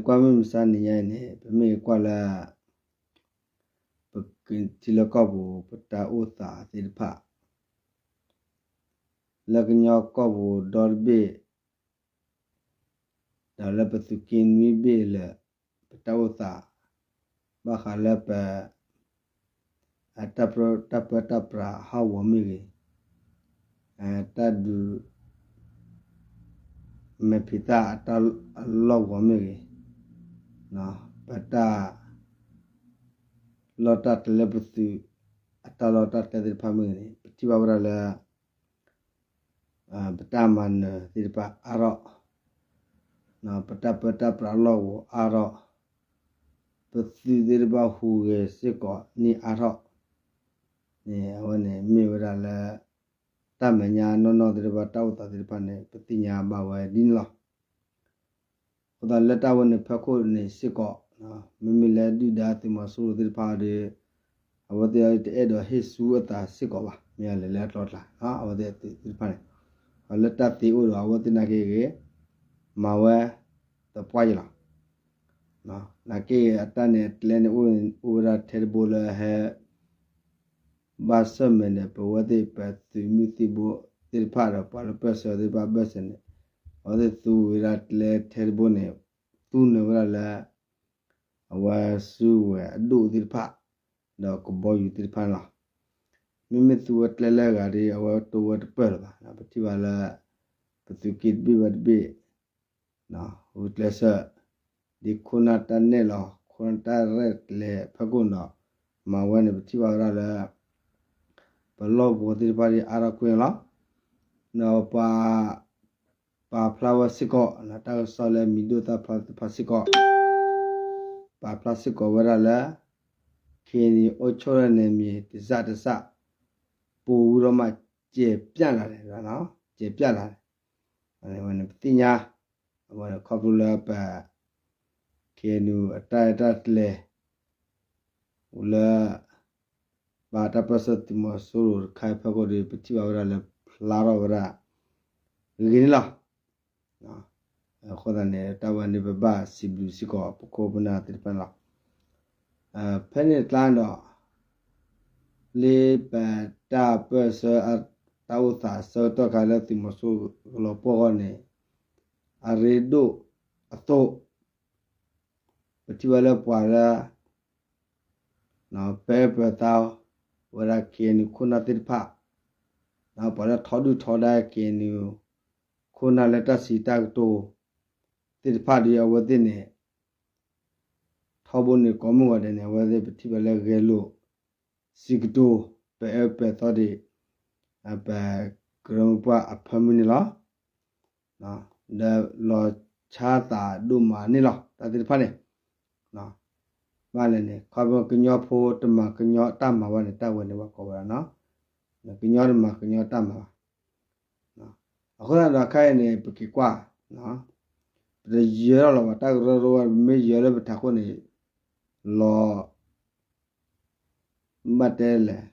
ကွၢ်မုၢ်မဆါနံၤညါအံၤန့ၣ် ပမ့ၢ်ကွၢ်လၢ ပကထံလၢကီၢ်ပူၤ ပတၢ်အိၣ်သးသ့ၣ်တဖၣ် လၢကညီကီၢ်ပူၤဒီတဘ့ၣ် ဒီးလၢပသုးက့နွံဘ့ၣ်လၢ ပတၢ်အိၣ်သး ဘၣ်ဃးလၢပ တၢ်ပၢတၢ်ပြးဟီၣ်ကဝီၤမ့ၢ်ဂ့ၤ, တၢ်ဒုး မဲာ်ဖံးတၢ်အတၢ်လီၢ်ကဝီၤမ့ၢ်ဂ့ၤ, ပတၢ် လီၢ်တၢ်ကျဲလၢပသုး အတၢ်လီၢ်တၢ်ကျဲသ့ၣ်တဖၣ်မ့ၢ်ဂ့ၤန့ၣ် ပထံၣ်ဘၣ်ဝဲဒၣ်လၢ ပတၢ်မၤနၢၤသ့ၣ်တဖၣ်အါထီၣ်, ပတၢ်ပၢတၢ်ပြးလီၢ်ကဝီၤအါထီၣ်, ပသုးသ့ၣ်တဖၣ်ဟူးဂဲၤစ့ၢ်ကီးန့ၢ်အါထီၣ်န့ၣ် အဝဲန့ၣ်မ့ၢ်ဝဲဒၣ်လၢ တၢ်မဲာ်ညါနီၢ်နီၢ်သ့ၣ်တဖၣ် တၢ်အိၣ်သးသ့ၣ်တဖၣ်န့ၣ် ပသ့ၣ်ညါဘၣ်ဝဲဒ်န့ၣ်လီၤ. အဃိသတးလၢတၢ်ဝဲန့ၣ်ဖီခိၣ်န့ၣ်စ့ၢ်ကီး မ့မ့ၢ်လၢဒုၣ်ဒါသုးမီၤစိရိၤသ့ၣ်တဖၣ်ဒီး အဝဲသ့ၣ်တအဲၣ်ဒိးဟ့ၣ်ဆူအသးစ့ၢ်ကီးဘၣ် မ့ၢ်လဲၤလၢအကျိၤအကျဲ အဝဲသ့ၣ်အသုးသ့ၣ်တဖၣ်န့ၣ် လၢတၢ်သ့အိၣ်ဒီးအဝဲသ့ၣ်နာ်က့ဂ့ၤ မၤဝဲသပှၢ်ယံၤလီၤ. နာ်က့ဂ့ၤအတၢ်န့ၣ်အကျဲန့ၣ် အိၣ်ဝဲဒၣ်ထဲတဘိလၢဟဲ ဘၣ်ဆၢၣ်မဲာ်န့ၣ် ပဝဲသ့ၣ်ပသုးမုၢ်သံၣ်ဘိသ့ၣ်တဖၣ်ဒီးပှၤလၢပၢၢ်ဆၢသ့ၣ်တဖၣ်ဘၢၣ်စၢၤန့ၣ် အဝဲသ့ၣ်သူဝဲဒၣ်ကျဲထဲတဘိန့ၣ် သူန့ၢ်ဝဲဒၣ်လၢ အဝဲစုကဝဲၤအဒိၣ်သ့ၣ်တဖၣ် ဒီးကဘီယူၤသ့ၣ်တဖၣ်န့ၣ်လီၤ. မ့မ့ၢ်သူဝဲကျဲလၢအဂၤဒီး အဝဲတိၢ်ဝဲတပၢၢ်လၢၤဘၣ်. ပထံၣ်ဘၣ်လၢ ပသုးက့တဘ့ၣ်ဝဲတဘ့ၣ် ဂုာ်ကျဲးစၢး ဒ်ခိၣ်နၢ်တၢ်နဲၣ်လီၤ ခိၣ်နၢ်တၢ်ရဲၣ်ကျဲၤဖီခိၣ်ဒီး မၤဝဲန့ၣ် ပထံၣ်ဘၣ်ဝဲဒၣ်လၢ ပလီၢ်ကဝီၤသ့ၣ်တဖၣ်ဒ်အါထီၣ်ကွံာ်လီၤ. ဒီးပှၤ ပာ်ဖျါဝဲစ့ၢ်ကီး တၢ်ကစီၣ်လၢမံၤဒိၣ်သၣ်ဖျါသ့ၣ်တဖၣ်စ့ၢ်ကီး ပာ်ဖျါစ့ၢ်ကီးဝဲဒၣ်လၢ ခ့ၣ်အဲၣ်ယူၣ်အိၣ်ဆိးဝဲဒၣ်န့ၣ်မံၤတစဲးတစဲး ပူၤဝံၤဒီးမး စဲးပၠးလီၤန့ၣ် စဲးပၠးလီၤန့ၣ် ဝဲန့ၣ်ပသ့ၣ်ညါ အဝဲန့ၣ်ခီဖျိလၢပ ခ့ၣ်အဲၣ်ယူၣ်အတၢ်အဲၣ်တၢ်ကျဲၤ အိၣ်လၢ ဘၣ်တၢ်ပၢၢ်ဆၢသုးမီၤစိရိၤတခါအံၤဖီခိၣ်ဒီး ပထံၣ်ဘၣ်ဝဲဒၣ်လၢဖျါထီၣ်ဝဲဒၣ် ဂ့ၤန့ၣ်လီၤ. အဃိသတးန့ၣ် တၢ်ဝဲန့ၣ် ပဘၣ်စံးဘျုးစ့ၢ်ကီး ပခိၣ်ပနၢ်သ့ၣ်တဖၣ်န့ၣ်လီၤ. ဖဲန့ၣ်တကျါဒီး လၢပတၢ်ပၢၢ်ဆၢ တၢ်အိၣ်သးဆၢကတီၢ်ခါလၢသုးမီၤစိရိၤကလီၤပှီၢ်ဂီၢ်န့ၣ် အရ့ဒိၣ်အသိး ပထံၣ်ဝဲလၢပှၤလၢ ပၢပၢၤသးဝဲဒၣ် ခ့ၣ်အဲၣ်ယူၣ်ခိၣ်နၢ်သ့ၣ်တဖၣ်, ပှၤလၢထီဒုၣ်ထီဒါ ခ့ၣ်အဲၣ်ယူၣ်ခိၣ်နၢ်လၢတၢ်စံးတၢ်ကတိၤသ့ၣ်တဖၣ်ဒီး အဝဲသ့ၣ်န့ၣ် ထီဘိန့ၣ်ကိးမုၢ်ဂီၤဒဲးန့ၣ် အဝဲသ့ၣ်ပထံၣ်ဘၣ်လၢဂဲၤလိာ် စံးကတိၤ ပအၢပသီဒံး ပကြၢးမုၢ်ပှၢ်အဖၢမုၢ်န့ၣ်လီၤ. ဒီးလီၤဆါသးဒိၣ်မးန့ၣ်လီၤ တၢ်သ့ၣ်တဖၣ်န့ၣ် ဘၣ်လဲၣ်န့ၣ် ခီဖျိကညီဖိတမၤကညီတၢ်မၤဘၣ်န့ၣ် တၢ်ဝဲန့ၣ်ဝဲကိးဝဲဒၣ်နီၤ ကညီတမၤကညီတၢ်မၤဘၣ်. အဃိသတးဒီးခဲအံၤန့ၣ် ပက့ၤကွၢ် ပတယၢလီၤလၢၤဘၣ် တၢ်ကရၢကရိဝဲ ပမ့ၢ်ယၢလၢပထးခိၣ်န့ၣ် လီၤ ဘၣ်တဲလဲၣ်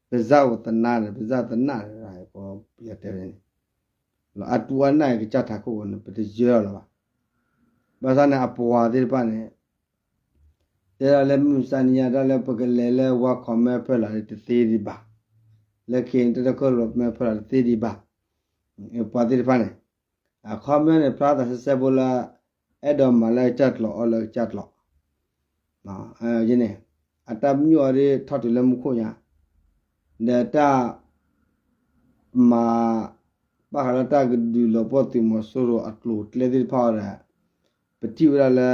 ပစၢ်အိၣ်သနာ်န့ၣ် ပစၢ်သနာ်န့ၣ် ပယတဲန့ၣ် လီၤအတူၢ်အနၢ်အံၤကစၢ်ထးခိၣ်န့ၣ် ပတယၢလီၤဘၣ်. ဘၣ်ဆၣ်န့ၣ် အပှၤသ့ၣ်တဖၣ်န့ၣ် တဲဒၣ်လၢမုၢ်မဆါနံၤညါ တၢ်လၢပကလဲၤလၢဝါ comment ဖၢလီၤတသ့ဒံးဘၣ်, လၢခ့ၣ်အဲၣ်ယူၣ်တၢ်တခၢၣ်လိာ် comment ဖၢလီၤတသ့ဒံးဘၣ်. ပှၤသ့ၣ်တဖၣ်န့ၣ် အ comment န့ၣ် ဖျါသးစဲစဲဖိလၢ အဲၣ်ဒိးမၤလၢကစၢ်ကျိာ် အီၣ်လၢကစၢ်ကျိာ် န့ၣ် အတၢ်ပညိၣ်အီၤဒ်ထီၣ်တုၤလၢမူခိၣ်ညါ, ဒီးတၢ် မၤ ဘၣ်ဃးလၢတၢ်ကဒုးလီၤပှီၢ်သုးမီၤစိရိၤအကျိၤအကျဲသ့ၣ်တဖၣ်အီၤဒီး ပထံၣ်ဝဲဒၣ်လၢ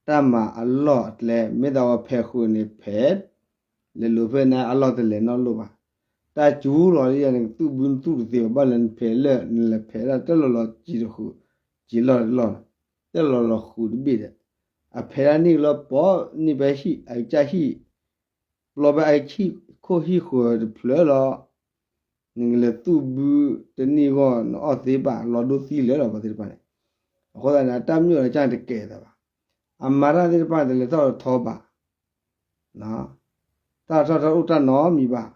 တၢ်မၤအလီၢ်အကျဲ မ့ၢ်သးဝဲဖဲးဃုာ်န့ၣ်ဖဲး လဲၤလိာ်ဖဲန့ၣ် အလီၢ်တလဲၤနီတလီၢ်ဘၣ်. တၢ်စူၤလီၤဒ်ယၤန့ၣ် ကသူၣ်ဘုနသူၣ်တသ့ဘၣ် ဘၣ်လဲၤနဖဲးလၢ နလဲၤဖဲးဒၣ်တၢ်လီၢ်လီၤ စံးတဃုာ် စံးလီၢ်တလီၢ် တၢ်လီၢ်လီၤဃုာ်တဘ့ၣ်ဒီး အဖဲးဒၣ်န့ၣ်လီၤ ပိာ်န့ၢ်ဖဲဟံၣ် အကစၢ်ဟံၣ် ပျီဖဲအခိၣ်ဟံၣ်ဃၢၤတဖျၢၣ်လီၤ. နကလဲၤသူၣ်ဘုတနံၣ်အဂီၢ် နအီၣ်သ့ဘၣ် လီၤဒိသံလၢာ်လီၤ ပှၤသ့ၣ်တဖၣ်န့ၣ်. အဃိသတးန့ၣ် အတၢ်ပညိၣ်ဒီးကစၢ်န့ၣ်တကဲအသးဘၣ်. အမၤတၢ်သ့ၣ်တဖၣ်တလဲၤထီၣ်ထီဘၣ်. တၢ်ထီၣ်ထီအိၣ်တၢ်နီတမံၤဘၣ်.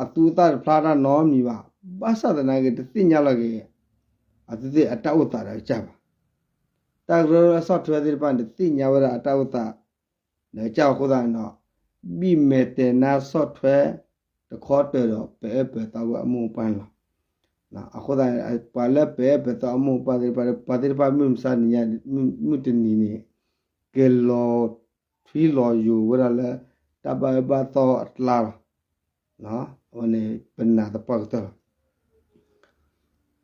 အသူအသၣ်တဖျါတၢ်နီတမံၤဘၣ်. ဘၣ်ဆၣ်သနာ်က့ တသ့ၣ်ညါလီၤက့ၤ အဝဲသ့ၣ်အတၢ်အိၣ်သးဒီးကစၢ်ဘၣ်. တၢ်ကရၢကရိဆီၣ်ထွဲသ့ၣ်တဖၣ်န့ၣ် တသ့ၣ်ညါဝဲဒၣ်အတၢ်အိၣ်သးဒီးကစၢ်အဃိသတးန့ၣ်ဒီး ဘံၣ်မဲာ်တဲၤနါဆီၣ်ထွဲ တခီတၢၤဒီး ပအဲၣ်ပၢၤသီဝဲအမိၢ်အပၢ်န့ၣ်လီၤ. အဃိသတးန့ၣ် ပှၤလၢပအဲၣ်ပၢၤသီအမိၢ်အပၢ်သ့ၣ်တဖၣ် ပှၤသ့ၣ်တဖၣ်မုၢ်မဆါတနံၤညါ မုၢ်တနံၤန့ၣ် ကလီၤထွံလီၤယိာ်ဝဲဒၣ်လၢ တၢ်ဘၣ်အၢဘၣ်သီအကျါလီၤ. အဝဲန့ၣ် ပနာ်သပှၢ်ကတၢၢ်လီၤ.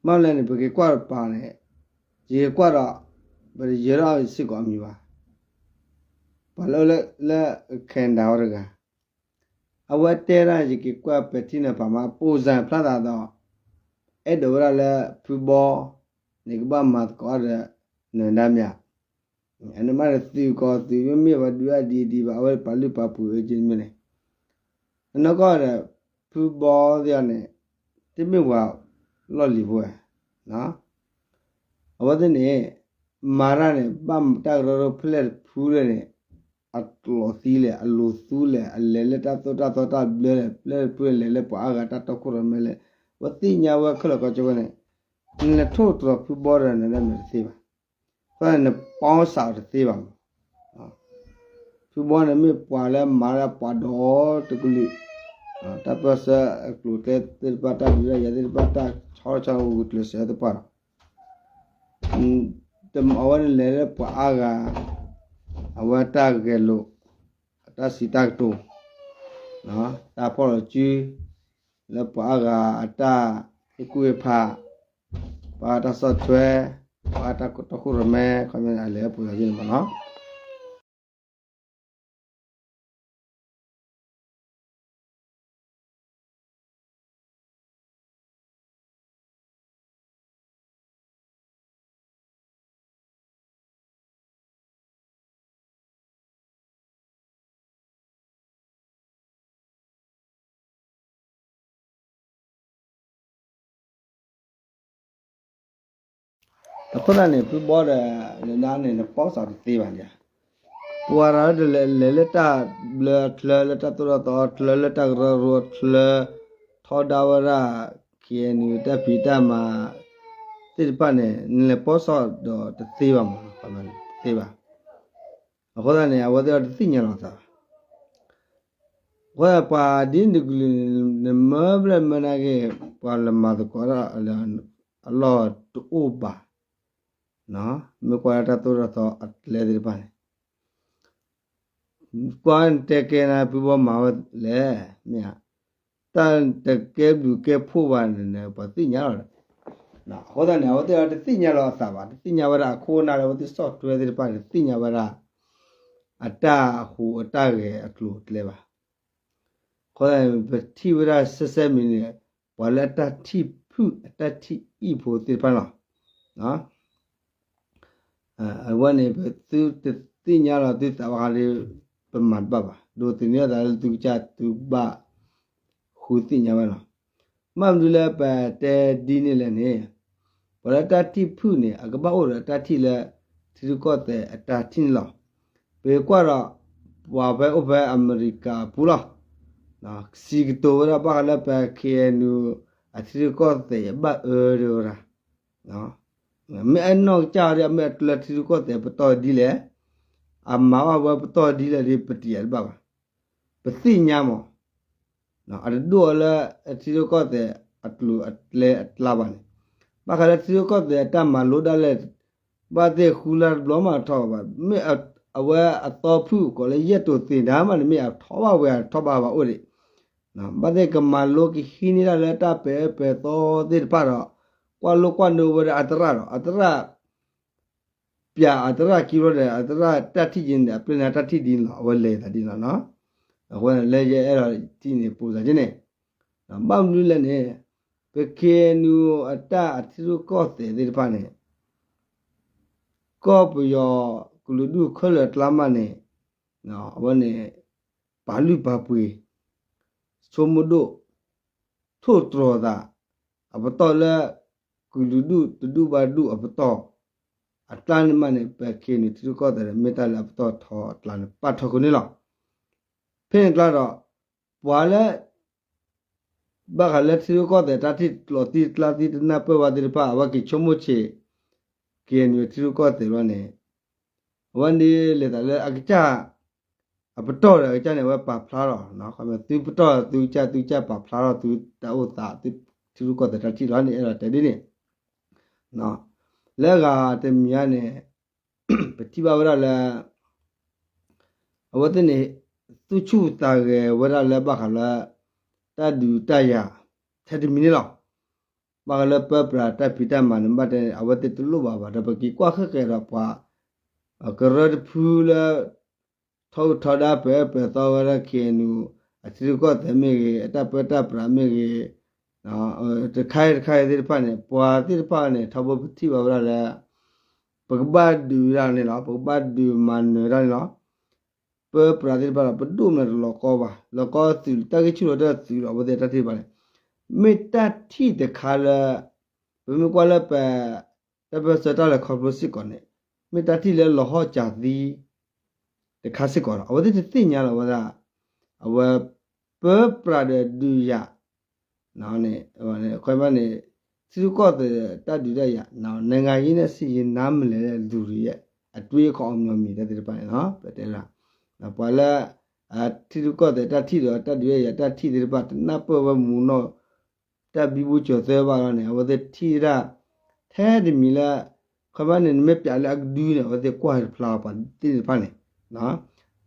မ့ၢ်လဲၣ်န့ၣ် ပက့ၤကွၢ်တပၤန့ၣ် ယက့ၤကွၢ်ဒီး ပယဲၤထီၣ်စ့ၢ်ကီးအမံၤဘၣ်. ပှၤလၢ လၢ Canada ဝဲတဂၤ အဝဲတဲဒၣ် ယက့ၤကွၢ်ပဲာ်ထံနီၤဖးမး ပိၢ်စၢ်ဖျါသးဒီး အဲၣ်ဒိးဝဲဒၣ်လၢဖုဘီန့ၣ် ကဘၣ်မၤသကိးဒီး နၢၤဒါမ့ၢ်ဧါ. အန့ၣ်မးဒီးသုးကီးသုးမ့မ့ၢ်ပှၤဒုးအဒံးဒံးဘၣ် အဝဲပာ်လုၢ်ပာ်ပှ့ၤဝဲက့ၤမ့ၢ်န့ၣ် အနီၢ်ကီၢ်ဒီး ဖုဘီသ့ၣ်အီၤန့ၣ် တမ့ၢ်ပှၤလီၢ်လံၤဖိဧါ. အဝဲသ့ၣ်န့ၣ် မၤတၢ်န့ၣ် ဘၣ်တၢ်ကရၢကရိဖဲလဲၣ်တဖုလဲၣ်န့ၣ် အကျိၣ်သံလဲၣ် အလိၤသူလဲၣ် အလဲၤလၢတၢ်သိၣ်တၢ်သီတၢ်ဘျၢလဲၣ် ဖဲလဲၣ်တဖုလဲၣ် လဲၤလၢပှၤအါဂၤတၢ်တီခိၣ်ရိၣ်မဲလဲၣ် အဝဲသ့ၣ်ညါဝဲခဲလၢာ်ခဲဆ့ဝဲန့ၣ် နလဲၤထိၣ်သတြီၤဖုဘီဒီးနၢၤဒါမ့ၢ်တသ့ဘၣ်. အဃိသတးန့ၣ် နပီစးအီၤတသ့ဘၣ်မး. ဖုဘီန့ၣ်မ့ၢ်ပှၤလၢမၤဒၣ်ပှၤဒီးတကလုာ် တၢ်ပၢၢ်ဆၢအကျိၤအကျဲသ့ၣ်တဖၣ် တၢ်ဒုးတၢ်ယၤသ့ၣ်တဖၣ် တၢ်ဆီတဆီဂုာ်ကျဲးစၢးသ့ၣ်တဖၣ်ဒီး အဝဲန့ၣ်လဲၤလၢပှၤအါဂၤ အဝဲတၢ်ဂဲၤလိာ် အတၢ်စံးတၢ်ကတိၤ တၢ်ဖီၣ်လီၤစု လၢပှၤအါဂၤအတၢ်ဟ့ၣ်ကူၣ်ဟ့ၣ်ဖး ပှၤတၢ်ဆီၣ်ထွဲ ပှၤတၢ်တီခိၣ်ရိၣ်မဲ ခီပညီန့ၣ် အလဲၤလၢပှၤဂၤန့ၣ်မးနီၤ. အဃိသတးန့ၣ် ဖုဘီဒီး နၢၤဒါန့ၣ် နပီစးအီၤတသ့ဘၣ်န့ၣ်. ပှၤတဂၤလၢလဲၤလၢတၢ်ဘျၢအချၢ လၢတၢ်သိၣ်တၢ်သီအချၢ လၢတၢ်ကရၢကရိအချၢ ထီဒါဝဲဒၣ် ခ့ၣ်အဲၣ်ယူၣ် တၢ်ဖံးတၢ်မၤသ့ၣ်တဖၣ်န့ၣ် နလဲၤပီစးအီၤဒီးတသ့ဘၣ်မး တသ့ဘၣ်. အဃိသတးန့ၣ် အဝဲသ့ၣ်အီၤတသ့ၣ်ညါလီၤအသးဘၣ်. အဃိသတးပှၤဒ်နတကလုာ်န့ၣ် နမၢဘျဲၣ်မၢနၤက့ၤ ပှၤလဲၤမၤသကိးတၢ်လၢအလီၢ်တအိၣ်ဘၣ်. မ့ၢ်ကွၢ်လၢတၢ်သိၣ်တၢ်သီအကျဲသ့ၣ်တဖၣ်န့ၣ် ကွၢ်တဲကဲနၤဖုဘီမၤဝဲလဲၣ် မ့ၢ်ဧါ. တၢ်တကဲဘျုးကဲဖှိၣ်ဘၣ်န့ၣ် ပှၤသ့ၣ်ညါလီၤ. အဃိသတးန့ၣ် အဝဲသ့ၣ်အီၤတသ့ၣ်ညါလီၤအသးဘၣ် တသ့ၣ်ညါဝဲဒၣ်အခိၣ်အနၢ်လၢအဝဲသ့ၣ်ဆီၣ်ထွဲသ့ၣ်တဖၣ်န့ၣ် တသ့ၣ်ညါဝဲဒၣ် အတၢ်ဟူးအတၢ်ဂဲၤအကျိၤအကျဲဘၣ်. အဃိသတးန့ၣ် ပထံၣ်ဝဲဒၣ်စဲစဲမံၤန့ၣ် ပှၤလၢအတၢ်ထံၣ်ဖုၣ်အတၢ်ထံၣ်အံၣ်ဖိသ့ၣ်တဖၣ်န့ၣ်လီၤ. အဝဲန့ၣ် ပသုတသ့ၣ်ညါလီၤသုသးဘၣ်ဃးဒီး ပမၤတဘၣ်ဘၣ် ဒိးသန့ၤအသးလၢသုကစၢ်သုကဘၣ်ဃုသ့ၣ်ညါဝဲလီၤ. ဘၣ်မနုၤလၢပတဲဒ်န့ၣ်လဲၣ်န့ၣ် ပှၤလၢတၢ်ထံၣ်ဖုၣ်န့ၣ် အကဘၣ်အိၣ်ဒီးတၢ်ထံၣ်လၢ ထံရူၢ်ကီၢ်သဲးအတၢ်ထံၣ်န့ၣ်လီၤ. ပကွၢ်ဒီး ပှၤဖဲအိၣ်ဖဲအမဲရကၤအပူၤလီၤ. စံးကတိၤဝဲဒၣ်ဘၣ်ဃးလၢပ ခ့ၣ်အဲၣ်ယူၣ် အထံရူၢ်ကီၢ်သဲးအဘၣ်အၢဒၣ်ဝဲဒၣ် မ့ၢ်အနီၢ်ကစၢ်ဒ်အမ့ၢ်အကျၢၤထံရူၢ်ကီၢ်သဲးပတီၢ်ဒ်လဲၣ်, အမၤဘၣ်ဝဲပတီၢ်ဒ်လဲၣ်ဒီး ပတယၤတဘၣ်ဘၣ်. ပသ့ၣ်ညါမး, အတဒိၣ်အီၤလၢအထံရူၢ်ကီၢ်သဲးအကျိၤအကျဲအကျါဘၣ်န့ၣ်, ဘၣ်ဃးလၢထံရူၢ်ကီၢ်သဲးအတၢ်မၤလိဒၣ်လဲာ် ဘၣ်သ့ၣ်ဃုလါတဘျီမးထီၣ်ဘၣ်, မ့ၢ်အဝဲအသီဖုၣ်ကိးလၢယဲၢ်တိၤသ့ၣ်တၢ်မးန့ၣ် မ့ၢ်အထီၣ်ဘၣ်ဝဲအထီၣ်ဘၣ်ဘၣ်အိၣ်ဒံး, ဘၣ်သ့ၣ်ကမၤလိကဟံးန့ၢ်ဒၣ်လၢတၢ်ပဲာ်အၢပဲာ်သီသ့ၣ်တဖၣ်ဒီး ကွၢ်လိကွၢ်ဒိဝဲဒၣ်အသရၣ်ဒီး အသရၣ် ပျးအသရၣ်ခံဘျီဒီး အသရၣ်တၢ်ထံၣ်က့ၤန့ၣ် အပျဲနၤတၢ်ထံၣ်ဒ်န့ၣ်လီၤ, အဝဲလဲၤသးဒ်န့ၣ်လီၤ. အဃိလၢယအဲၣ်ဒိးထံၣ်န့ၣ် ပိာ်သးက့န့ၣ်, ဘၣ်မနုၤလဲၣ်န့ၣ်, ပ ခ့ၣ်အဲၣ်ယူၣ် အတၢ်အထံရူၢ်ကီၢ်သဲးသ့ၣ်တဖၣ်န့ၣ်, ကီၢ်ပယီၤကလုာ်ဒူၣ်ခဲလၢာ်အကျါမးန့ၣ်, အဝဲန့ၣ် ပာ်လုၢ်ပာ်ပှ့ၤ ဆိကမိၣ်ဒိၣ် ထိၣ်သတြီၤသး အပတီၢ်လၢ ကလုာ်ဒူၣ်တဒူၣ်ဘၣ်ဒူၣ်အပတီၢ် အကျါန့ၣ်မးန့ၣ် ပ ခ့ၣ်အဲၣ်ယူၣ် ထံရူၢ်ကီၢ်သဲးန့ၣ် မ့ၢ်တၢ်လၢအပတီၢ်ထီအကျါန့ၣ် ပာ်ထီၣ်ခိၣ်န့ၣ်လီၤ. ဖဲန့ၣ်အကျါဒီး ပှၤလၢ ဘၣ်ဃးလၢထံရူၢ်ကီၢ်သဲးတၢ်ထံၣ်လီၤတံၢ်ကျါသံတနၢ်ပၢၢ်ဘၣ်သ့ၣ်တဖၣ် အဝဲက့ၤဆိကမိၣ်ဆံး က့ၤနုာ်ထံရူၢ်ကီၢ်သဲးဘျီန့ၣ် အဝဲန့ၣ်လဲၤသးလၢအကစၢ် အပတီၢ်ဒီးအကစၢ်န့ၣ် အဝဲပာ်ဖျါထီၣ် သုပတီၢ်သုကစၢ် သုကစၢ်ပာ်ဖျါထီၣ်သုတၢ်အိၣ်သး သုထံရူၢ်ကီၢ်သဲးတၢ်ထံၣ်လီၤန့ၣ် အဲၣ်ဒိးတဲဒ်န့ၣ် လၢအဂၤတမံၤဧါန့ၣ် ပထံၣ်ဘၣ်ဝဲဒၣ်လၢ အဝဲသ့ၣ်န့ၣ် သူၣ်ဆူၣ်သးဂဲၤဝဲဒၣ်လၢဘၣ်ဃးလၢ တၢ်ဒုးတၢ်ယၤ ထဲတမံၤန့ၣ်လီၤ. ဘၣ်ဃးလၢပၢပြးတၢ်ဖံးတၢ်မၤန့ၣ် ဘၣ်တဲအဝဲသ့ၣ်တလိၣ်ဘၣ်ဘၣ်ဒီး ပက့ၤကွၢ်ဃဲၣ်ဃဲၣ်ဒီးပှၤ ကရၢတဖုလၢ ထီအုၣ်ထီဒါပၢၢ်ပၢၢ်သီဝဲဒၣ် ခ့ၣ်အဲၣ်ယူၣ် အထံရူၢ်ကီၢ်သဲးမ့ၢ်ဂ့ၤ အတၢ်ပၢတၢ်ပြးမ့ၢ်ဂ့ၤ တခါအံၤတခါအံၤသ့ၣ်တဖၣ်န့ၣ် ပှၤသ့ၣ်တဖၣ်န့ၣ် ထီဘိပထံၣ်ဘၣ်ဝဲဒၣ်လၢ ပကဘၣ်ဒုးဒၣ်န့ၣ်လီၤ. ပကဘၣ်ဒုးမၤနၢၤဒၣ်န့ၣ်လီၤ. ပၢပြးသ့ၣ်တဖၣ်ဒီး ပဒိၣ်မးတလီၤကီဘၣ် လီၤကီသုး တၢ်ဂ့ၢ်ဆူၣ်လီၤတၢ်သုးဒီး အဝဲသ့ၣ်တၢ်ထံၣ်တဖၣ်န့ၣ် မ့ၢ်တၢ်ထံၣ်တခါလၢ ပမ့ၢ်ကွၢ်လၢပ တၢ်ပၢၢ်ဆၢတၢ်လဲၤခီဖျိစ့ၢ်ကီးန့ၣ် မ့ၢ်တၢ်ထံၣ်လၢလီၤဟီၣ်ကၢၤသံ တခါစ့ၢ်ကီးလီၤ. အဝဲသ့ၣ်တသ့ၣ်ညါလီၤဝဲဒၣ် အဝဲ ပၢပြးဒီးဒုးယၤ န့ၣ် ခွဲးဘၣ်န့ၣ် ထံရူၢ်ကီၢ်သဲးတၢ်ဒုးတၢ်ယၤ နိုင်ငံရေးနဲ့ စစ်ရေး နားမလည်တဲ့လူတွေရဲ့ အတွေးအခေါ် အောင်မြင်မှု တၢ်သ့ၣ်တဖၣ်န့ၣ် ပတဲလၢ ပှၤလၢ ထံရူၢ်ကီၢ်သဲးတၢ်ထံၣ်ဒီး တၢ်ဒုးတၢ်ယၤတၢ်ထံၣ်သ့ၣ်တဖၣ် တနၢ်ပၢၢ်ဝဲမူနီၣ် တၢ်ဘံဘူစၢၤသၢဘၣ်လီၤန့ၣ် အဝဲသ့ၣ်ထံၣ်ဝဲဒၣ် ထဲတမံၤလၢ ခွဲးဘၣ်န့ၣ် နမ့ၢ်ပျးလၢအကဒုန့ၣ် အဝဲသ့ၣ်ကွၢ်တဖျါပှၤသ့ၣ်တဖၣ်န့ၣ်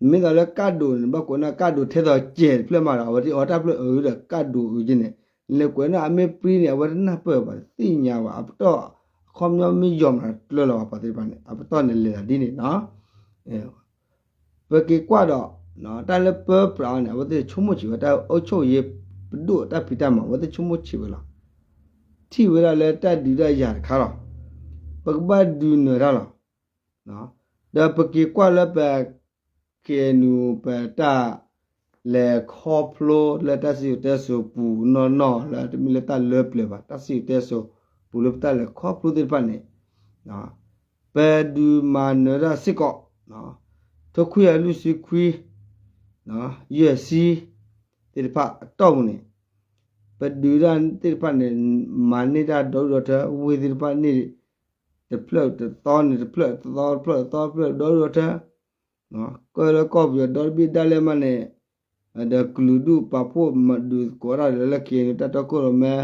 မ့ၢ်သိးလၢကၣ်ဒိၣ်န့ၣ် ဘၣ်ကွဲးနီၣ်ကၣ်ဒိၣ်ထဲသိးစဲးတဖျၢၣ်မးဒီး အဝဲသ့ၣ်အီတၢ်ဖျၢၣ်အုးဒီးကၣ်ဒိၣ်အုးက့န့ၣ် လဲၤကွဲးနီၣ်အမ့ၢ်ပြံန့ၣ် အဝဲတနၢ်ပၢၢ်ဘၣ် တသ့ၣ်ညါဘၣ် အပတီၢ် အခီပညီမ့ၢ်ယီၤမးတကျၢၢ်လီၤဘၣ်ပှၤသ့ၣ်တဖၣ်န့ၣ် အပတီၢ်န့ၣ်လဲၤသးဒ်န့ၣ်နီၤ ပက့ၤကွၢ်ဒီး တၢ်လၢပၢပြးအီၤန့ၣ် အဝဲသ့ၣ်ဆိကမိၣ်ဆံးဝဲ တၢ်အိၣ်ဆိၣ်ယ့ၤ ပဒိၣ်တၢ်ဖံးတၢ်မၤ အဝဲသ့ၣ်ဆိကမိၣ်ဆံးဝဲလီၤ. ထံၣ်ဝဲဒၣ်လၢတၢ်ဒုးတၢ်ယၤတခါလီၤ. ပကဘၣ်ဒုးနၢၤတၢ်လီၤ. ဒီးပက့ၤကွၢ်လၢပ ခ့ၣ်အဲၣ်ယူၣ် ပတၢ်လဲၤခီဖျိလၢတၢ်စံၣ်စိၤတဲစိၤပူၤနီၢ်နီၢ်လၢတမ့ၢ်လၢတၢ်လၢပျၢၤဘၣ် တၢ်စံၣ်စိၤတဲစိၤပူၤလၢပတၢ်လဲၤခီဖျိသ့ၣ်တဖၣ်န့ၣ် ပဒုးမၤနၢၤတၢ်စ့ၢ်ကီး ထိခွံကယၤလွံၢ်ဆံခွံ ယဲၢ်ဆံ သ့ၣ်တဖၣ်အတီၢ်ပူၤန့ၣ် ပဒုးတၢ်သ့ၣ်တဖၣ်န့ၣ် မၤန့ၢ်တၢ်ဒီဒူၣ်ဒီထၢ ဝ့ၢ်သ့ၣ်တဖၣ်န့ၣ် တဖျၢၣ်တသီန့ၣ် တဖျၢၣ်တသီ တဖျၢၣ်တသီ တဖျၢၣ်ဒီဒူၣ်ဒီထၢ ကီၢ်လၢကီၢ်ပယီၤဒီတဘ့ၣ်ဒၣ်လဲၣ်မးန့ၣ် ဒီးကလုာ်ဒူၣ်ပာ်ဖှိၣ်မၤဒုးသကိးတၢ်ဒီးလၢ ခ့ၣ်အဲၣ်ယူၣ် တၢ်တီခိၣ်ရိၣ်မဲ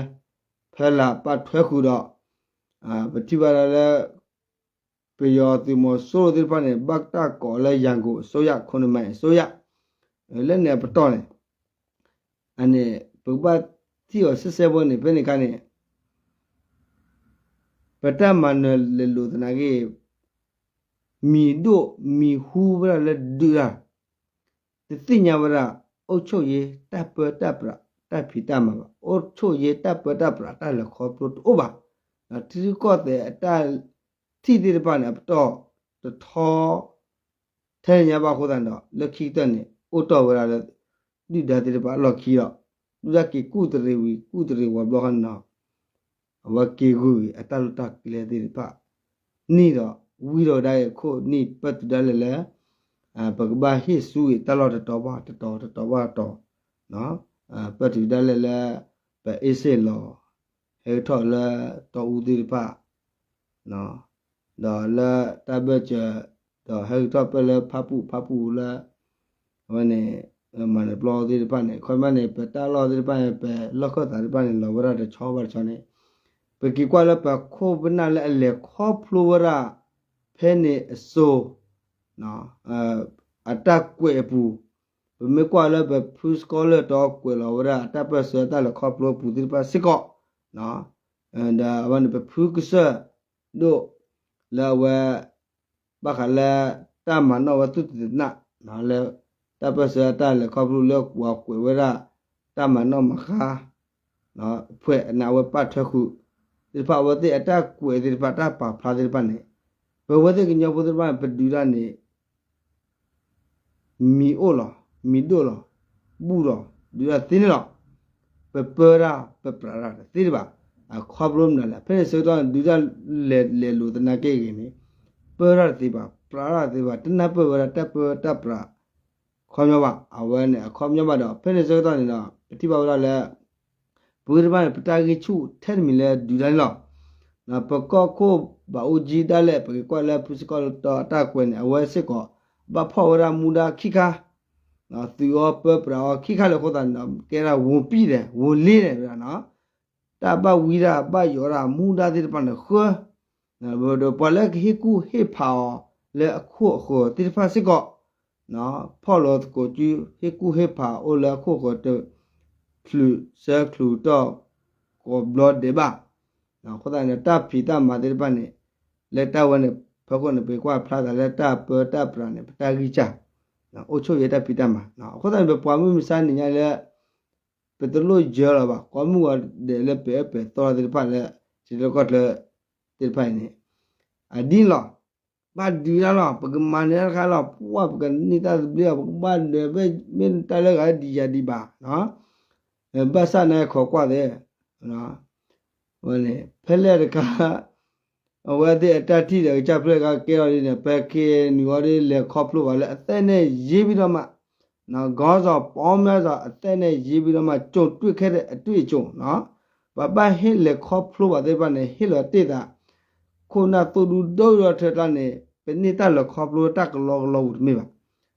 ဖဲလၢပာ်ထွဲဃုာ်ဒီး ပထံၣ်ဘၣ်ဒၣ်လၢ ပယီၤသုးမီၤစိရိၤသ့ၣ်တဖၣ်န့ၣ် ဘၣ်တၢ်ကိးလၢ ရန်ကုန်အစိုးရ ခီနမံၤအစိုးရ လၢန့ၣ်အပတီၢ်န့ၣ် အန့ၣ် ပကဘၣ်ထံၣ်အီၤစဲစဲဖိန့ၣ် ဖဲန့ၣ်အခါန့ၣ် ပတၢ်မၤနၢၤလဲၤလိာ်သနာ်က့ မံၤဒိၣ်မံၤဟူဝဲဒၣ်လၢဒုးတၢ် တသ့ၣ်ညါဝဲဒၣ် အုပ်ချုပ်ရေး တၢ်ပၢတၢ်ပြး တၢ်ဖံးတၢ်မၤဘၣ်, အုပ်ချုပ်ရေး တၢ်ပၢတၢ်ပြး တၢ်လဲၤခီဖျိတအိၣ်ဘၣ်. ထံရူၢ်ကီၢ်သဲးအတၢ်ထံၣ်သ့ၣ်တဖၣ်န့ၣ် အပတီၢ်တထီ ထဲညါဘၣ်အဃိသတးဒီး လၢခံကတၢၢ်န့ၣ် အိၣ်တီၢ်ဝဲဒၣ်လၢ ဒုၣ်ဒါသ့ၣ်တဖၣ်အလီၢ်ခံဒီး ဒုၣ်ဒါက့ၤကူၣ်တရံးဝံၤ ကူၣ်တရံးဝံၤဘျီဃီန့ၣ်ဒီး အဝဲက့ၤဂုာ်အတၢ်လီၢ်တၢ်ကျဲသ့ၣ်တဖၣ် န့ၣ်ဒီး ဝံၤဒီးဒၣ်အံၤအခိၣ်န့ၣ် ပၢၢ်တုၤဒၣ်လဲာ်လၢ ပကဘၣ်ဟ့ၣ်ဆူအံၤတၢ်လီၢ်တတီၤဘၣ်တတီၤ တတီၤဘၣ်တတီၤ ပၢၢ်တုၤဒၣ်လဲာ်လၢ ပအ့စ့ၣ်လီၤ ဟဲကထီၣ်လၢတီအူသ့ၣ်တဖၣ် ဒီးလၢတၢ်ဘၢၣ်စၢၤ ဒီးဟဲကထီၣ်ပၢၢ်လၢဖၣ်ပူၣ် ဖၣ်ပူၣ်လၢ အဝဲန့ၣ် မၤနၢၤပျီသ့ၣ်တဖၣ်န့ၣ် ခီမ့ၢ်န့ၣ် ပတၢ်လီၢ်သ့ၣ်တဖၣ်န့ၣ် ပလီၢ်ခၢၣ်သးသ့ၣ်တဖၣ်န့ၣ် လီၤဝဲဒၣ်တဆီဘၣ်တဆီန့ၣ် ပက့ၤကွၢ်လၢပခိၣ်ပနၢ်လၢအလဲၤခီဖျိဝဲဒၣ် ဖဲန့ၣ်အစိၤ အတၢ်ကွဲးအပူၤ ပမ့ၢ်ကွၢ်လၢပဖု scholar တီကွဲးလီၤဝဲဒၣ် တၢ်ပၢၢ်ဆၢတၢ်လဲၤခီဖျိအပူၤသ့ၣ်တဖၣ်စ့ၢ်ကီး ဒီးအဝဲန့ၣ် ပဖုကစၢၢ်ဒိၣ် လၢအဝဲ ဘၣ်ဃးလၢ တၢ်မၤနီၣ်ဝဲသုတသနၣ် လၢ တၢ်ပၢၢ်ဆၢတၢ်လဲၤခီဖျိလၢပှၤကွဲးဝဲဒၣ် တၢ်မၤနီၣ်မၤဃါ ဖဲန့ၣ်အဝဲပာ်ထွဲဃုာ် သ့ၣ်တဖၣ်အဝဲသ့ၣ်အတၢ်ကွဲးသ့ၣ်တဖၣ် တၢ်ပာ်ဖျါသ့ၣ်တဖၣ်န့ၣ် ပဝဲသ့ၣ်ကညီဖိသ့ၣ်တဖၣ်န့ၣ် ပဒုးတၢ်န့ၣ် မံၤအိၣ်လီၤ မံၤဒိၣ်လီၤ ဘူၣ်လီၤ ဒုးတၢ်သ့န့ၣ်လီၤ. ပပၢတၢ် ပပြးတၢ်တသ့ဒံးဘၣ်. အခီဖျိမနုၤလဲၣ် ဖဲန့ၣ်ဆၢကတီၢ်န့ၣ် ဒုးတၢ်လဲၤလဲၤလိာ်သနာ်က့ဂ့ၤန့ၣ် ပၢတၢ်တသ့ဘၣ် ပြးတၢ်တသ့ဘၣ် တနၢ်ပၢၢ်ဝဲဒၣ်တၢ်ပၢတၢ်ပြး ခီပညီဘၣ် အဝဲန့ၣ် အခီပညီဘၣ်ဒီး ဖဲန့ၣ်ဆၢကတီၢ်န့ၣ်ဒီး ပထံၣ်ဘၣ်ဝဲဒၣ်လၢ ပဝဲတဖၣ်န့ၣ် ပတၢ်ဂံၢ်ဆူၣ်ထဲတမံၤလၢဒုးတၢ်န့ၣ်လီၤ. ပကီၢ်ခိၣ်ဘၣ်အိၣ်ကံဒၣ်လဲာ် ပကကွၢ်လၢဖုစ့ၢ်ကီးလၢတီအတၢ်ကွဲးန့ၣ် အဝဲစ့ၢ်ကီး ဘၣ်ဖီၣ်ဝဲဒၣ်မူဒါခံခါ, သုးအီၤပၢပြးအီၤခံခါလၢအဃိသတးန့ၣ်ဒီး ကဲဒၣ်ဝူၤပံၣ်ဒဲး ဝူၤလ့ဒဲးဝဲဒၣ်နီၤ. တၢ်ဘၣ်ဝံဒၣ်ဘၣ်ယိးဒၣ်မူဒါသ့ၣ်တဖၣ်န့ၣ်ဃၢ ဒီးပှၤလၢကဟ့ၣ်ကူၣ်ဟ့ၣ်ဖးအီၤလၢအခိၣ်အဃၢၤသ့ၣ်တဖၣ်စ့ၢ်ကီး ဖီၣ်လိာ်သကိးစု ဟ့ၣ်ကူၣ်ဟ့ၣ်ဖးအိၣ်လၢအခိၣ်ဃၢၤတ ချုးဆၢချုးတီၢ် ကိးဘျီဒဲးဘၣ်. အဃိသတးန့ၣ် တၢ်ဖံးတၢ်မၤသ့ၣ်တဖၣ်န့ၣ် လၢတၢ်ဝဲန့ၣ် ဖီခိၣ်န့ၣ် ပကွၢ်ဖျါသးလၢတၢ်ပၢတၢ်ပြးန့ၣ် ပတၢ်ဂံၢ်စၢ် အိၣ်ဆိၣ်ယဲတၢ်ဖံးတၢ်မၤ. အဃိသတးန့ၣ် ပပှၤမုၢ်မဆါနံၤညါလၢ ပတလိၣ်ယၢလီၤဘၣ် ကိးမုၢ်ဂီၤဒဲးလၢပအဲၣ်ပၢၢ်သီသ့ၣ်တဖၣ်လၢ ထံလီၢ်ကီၢ်ချၢသ့ၣ်တဖၣ်အံၤန့ၣ် အဒ်န့ၣ်လီၤ. ဘၣ်ဒုးတၢ်လီၤ ပကမၤန့ၢ်တၢ်တခါလီၤ ပှၢ်ပကန့ၢ်တၢ်သဘျ့လီၤ ပကဘၣ်ဒုး မ့ၢ်တၢ်လၢဂၤဒံးယၤဒံးဘၣ် ဘၣ်ဆၣ်န့ၣ်ခိးကွၢ်သ့ ဝဲန့ၣ် ဖဲလဲၣ်တခါ အဝဲသ့ၣ်အတၢ်ထံၣ်ဒီးကစၢ်ဖျၢၣ်တခါကဲထီၣ်ဒ်န့ၣ် ပ ခ့ၣ်အဲၣ်ယူၣ် အီၤဒ်လဲၤခီဖျိဘၣ်လၢအသဲၣ်နဲၣ် ရေးပြီးတော့မှ ခေါင်းဆောင်ပေါင်းများစွာ အသဲၣ်နဲၣ် ရေးပြီးတော့မှ ကြုံတွေ့ခဲ့တဲ့ အတွေ့အကြုံ ပှၤဘၣ်ဟ့ၣ်လဲၤခီဖျိဘၣ်သ့ၣ်တဖၣ်န့ၣ် ဟ့ၣ်လီၤတ့ၢ်သး ခိၣ်နၢ်သိၣ်ဒူဒိၣ်ဒီးထၢကျါန့ၣ် ပန့ၢ်တၢ်လဲၤခီဖျိတၢ်ကလီကလီပူၤတမ့ၢ်ဘၣ်.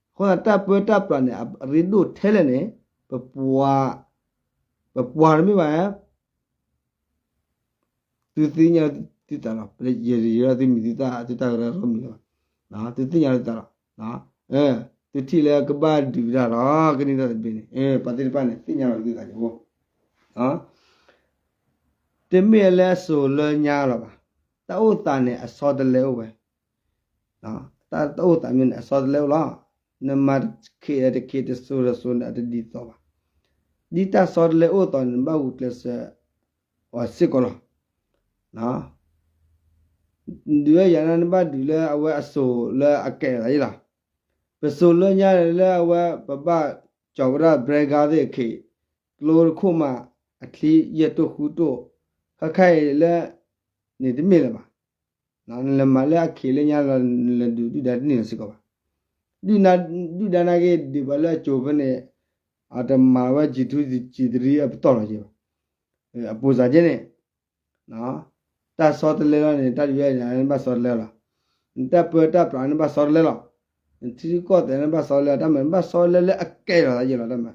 အဃိသတးတၢ်ပၢတၢ်ပြးန့ၣ် အရ့ဒိၣ်ထဲလဲၣ်န့ၣ် ပပှၤ ပပှၤတမ့ၢ်ဘၣ် သုသ့ၣ်ညါသုသးလီၤ. ယဲယဲသုမံၤသုသၣ်သုတၢ်ကရၢကရိမံၤလီၤ. သုသ့ၣ်ညါသုသးလီၤ. သုထံၣ်လၢကဘၣ်ဒုးတၢ်လီၤ ကန့ၢ်တၢ်သဘျ့န့ၣ် ပှၤသ့ၣ်တဖၣ်န့ၣ် သ့ၣ်ညါလီၤသုသးယိ တမ့ၢ်လၢအစိၤလၢညါလီၤဘၣ်. တၢ်အိၣ်သးန့ၣ် အဆီတလဲအိၣ်ဝဲ တၢ်တအိၣ်သးမ့ၢ်န့ၣ် အဆီတလဲအိၣ်လီၤ. နမၤတခ့ၣ်တခ့ၣ် တစိၤတစိၤန့ၣ် အတဒ်သိးဘၣ်. ဒ်တၢ်ဆီတလဲအိၣ်သိးန့ၣ် နဘၣ်ဂုာ်ကျဲးစၢးအီၤစ့ၢ်ကီးလီၤ. ဒုးဝဲယၤန့ၣ် နဘၣ်ဒုးလၢအဝဲအစိၤလၢအကဲထီၣ်သးယ့ၣ်လီၤ. ပစိၤလၢညါလၢအဝဲပဘၣ်ကၠီၤဝဲဒၣ် ဘြဲကါသ့ၣ်အခံး ကျိတခိၣ်မး အချံယဲၢ်တိၢ်ဃုတိၢ် ခဲခါအံၤလၢ န့ၣ်တမ့ၢ်လၢၤဘၣ်. နလဲၤမၤလၢအခံးလၢညါလီၤ နလဲၤဒုးဒုၣ်ဒါတန့ၢ်လီၤစ့ၢ်ကီးဘၣ်. ဒုၣ်ဒါနာ်က့ ဒုးဘၣ်လၢအစိၤဖဲန့ၣ် အတမၤဝဲ ကံထူကံသရံအပတီၢ်လီၤက့ၤဘၣ်. အပူၤစးကဲန့ၣ် တၢ်ဆီတလဲလီၤန့ၣ် တၢ်ဒုးယၤန့ၣ် နဘၣ်ဆီတလဲလီၤ. နတၢ်ပၢတၢ်ပြးန့ၣ်ဘၣ်ဆီတလဲလီၤ. နထံရူၢ်ကီၢ်သဲးန့ၣ်ဘၣ်ဆီတလဲလီၤ. တၢ်မၤန့ၣ်ဘၣ်ဆီတလဲလၢအကဲထီၣ်သးယ့ၣ်လီၤ တၢ်မၤ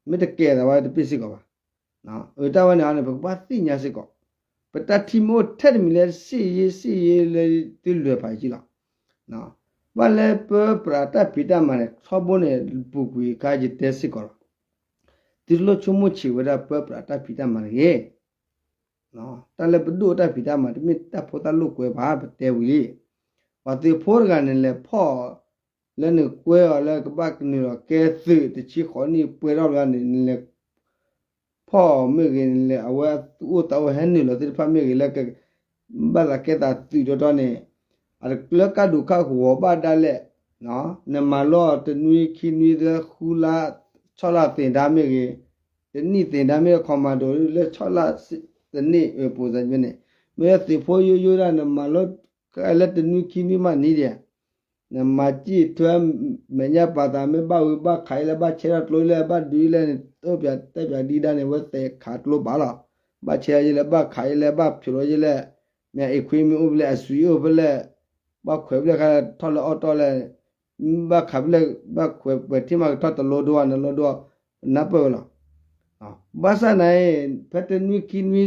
မ့ၢ်တကဲထီၣ်သးဝဲတပ့ၢ်စ့ၢ်ကီးဘၣ်. အတၢ်ဝဲန့ၣ်န့ၣ် ပကဘၣ်သ့ၣ်ညါစ့ၢ်ကီး ပတၢ်ထံၣ်မ့ၢ်အိၣ်ထဲတမံၤလၢ စ့ၣ်ယ့စ့ၣ်ယ့လၢသုလွဲၤဖးယံာ်လီၤ. ဘၣ်လၢပၢပြးတၢ်ဖံးတၢ်မၤန့ၣ် ထီဘိန့ၣ် ပူၤကွံာ်အခါယတဲစ့ၢ်ကီးလီၤ. သုတလိၣ်ဆိကမိၣ်ဆံးဝဲဒၣ်ပၢပြးတၢ်ဖံးတၢ်မၤတဂ့ၤ. တၢ်လၢပဒိၣ်တၢ်ဖံးတၢ်မၤ တမ့ၢ်တၢ်ဖိတၢ်လိာ်ကွဲဘၣ် ပတဲဝံၤလံ. ပှၤသုးဖိတဂၤန့ၣ် လဲၤဖီၣ် လၢနကွဲအီၤလၢကဘၣ်နုာ်လီၤကဲသုးတဆံဃိးနံၣ်ပှဲၤထီၣ်ဘျီန့ၣ် နလဲၤ ဖီၣ်မ့ၢ်ဂ့ၤ နလဲၤအဝဲသူၣ်အိၣ်သးအိၣ်ဟဲနုာ်လီၤသ့ၣ်တဖၣ်မ့ၢ်ဂ့ၤ လၢက ဘၣ်သးကဲသးသုးတီတီန့ၣ် အတကျၢၤကၢ်ဒိးခၣ်ကဝီၤဘၣ်ဒၣ်လဲာ် နမၤလီၢ်တနွံခံနွံလၢဃုလါ ဆီလါသ့ၣ်ဒါမ့ၢ်ဂ့ၤ တနံၣ်သ့ၣ်ဒါမ့ၢ်ဂ့ၤ ခီမၤဒိးလၢဆီလါသနံၣ် ပူၤစ့ၢ်ကီးန့ၣ် မ့ၢ်လၢသုးဖိယိယိဒၣ် နမၤလီၢ်လၢတနွံခံနွံမးနံၤဒံး နမၤစံၣ်ထွဲ မဲာ်ညါပာ်သးမ့ၢ်ဘၣ်ဝံၤဘၣ်ခးအံၤလဲၣ် ဘၣ်ဆဲးထီၣ်ကျိလဲၣ် ဘၣ်ဒုးလဲၣ်န့ၣ် တအိၣ်ပၠးတဲပၠးဒံးဒါန့ၣ် အဝဲသဲးခးကျိဘၣ်လီၤ. ဘၣ်ဆဲးထီၣ်ယဲလဲၣ် ဘၣ်ခးယဲလဲၣ် ဘၣ်ဖျိးလီၤယဲလဲၣ် မ့ၢ်အအ့ၣ်ခွံမ့ၢ်အိၣ်ဖဲလဲၣ် အစွံအိၣ်ဖဲလဲၣ် ဘၣ်ခွဲးဖဲလဲၣ်ခါထီၣ်လၢအီၣ်တီၢ်လဲၣ် ဘၣ်ခးဖဲလဲၣ် ဘၣ်ခွဲးပှဲၤထံမးကထီၣ်တလိဒိနလိဒိ နၢ်ပၢၢ်ဝဲလီၤ. ဘၣ်ဆၣ်န့ၣ် ဖဲတနွံခံနွံ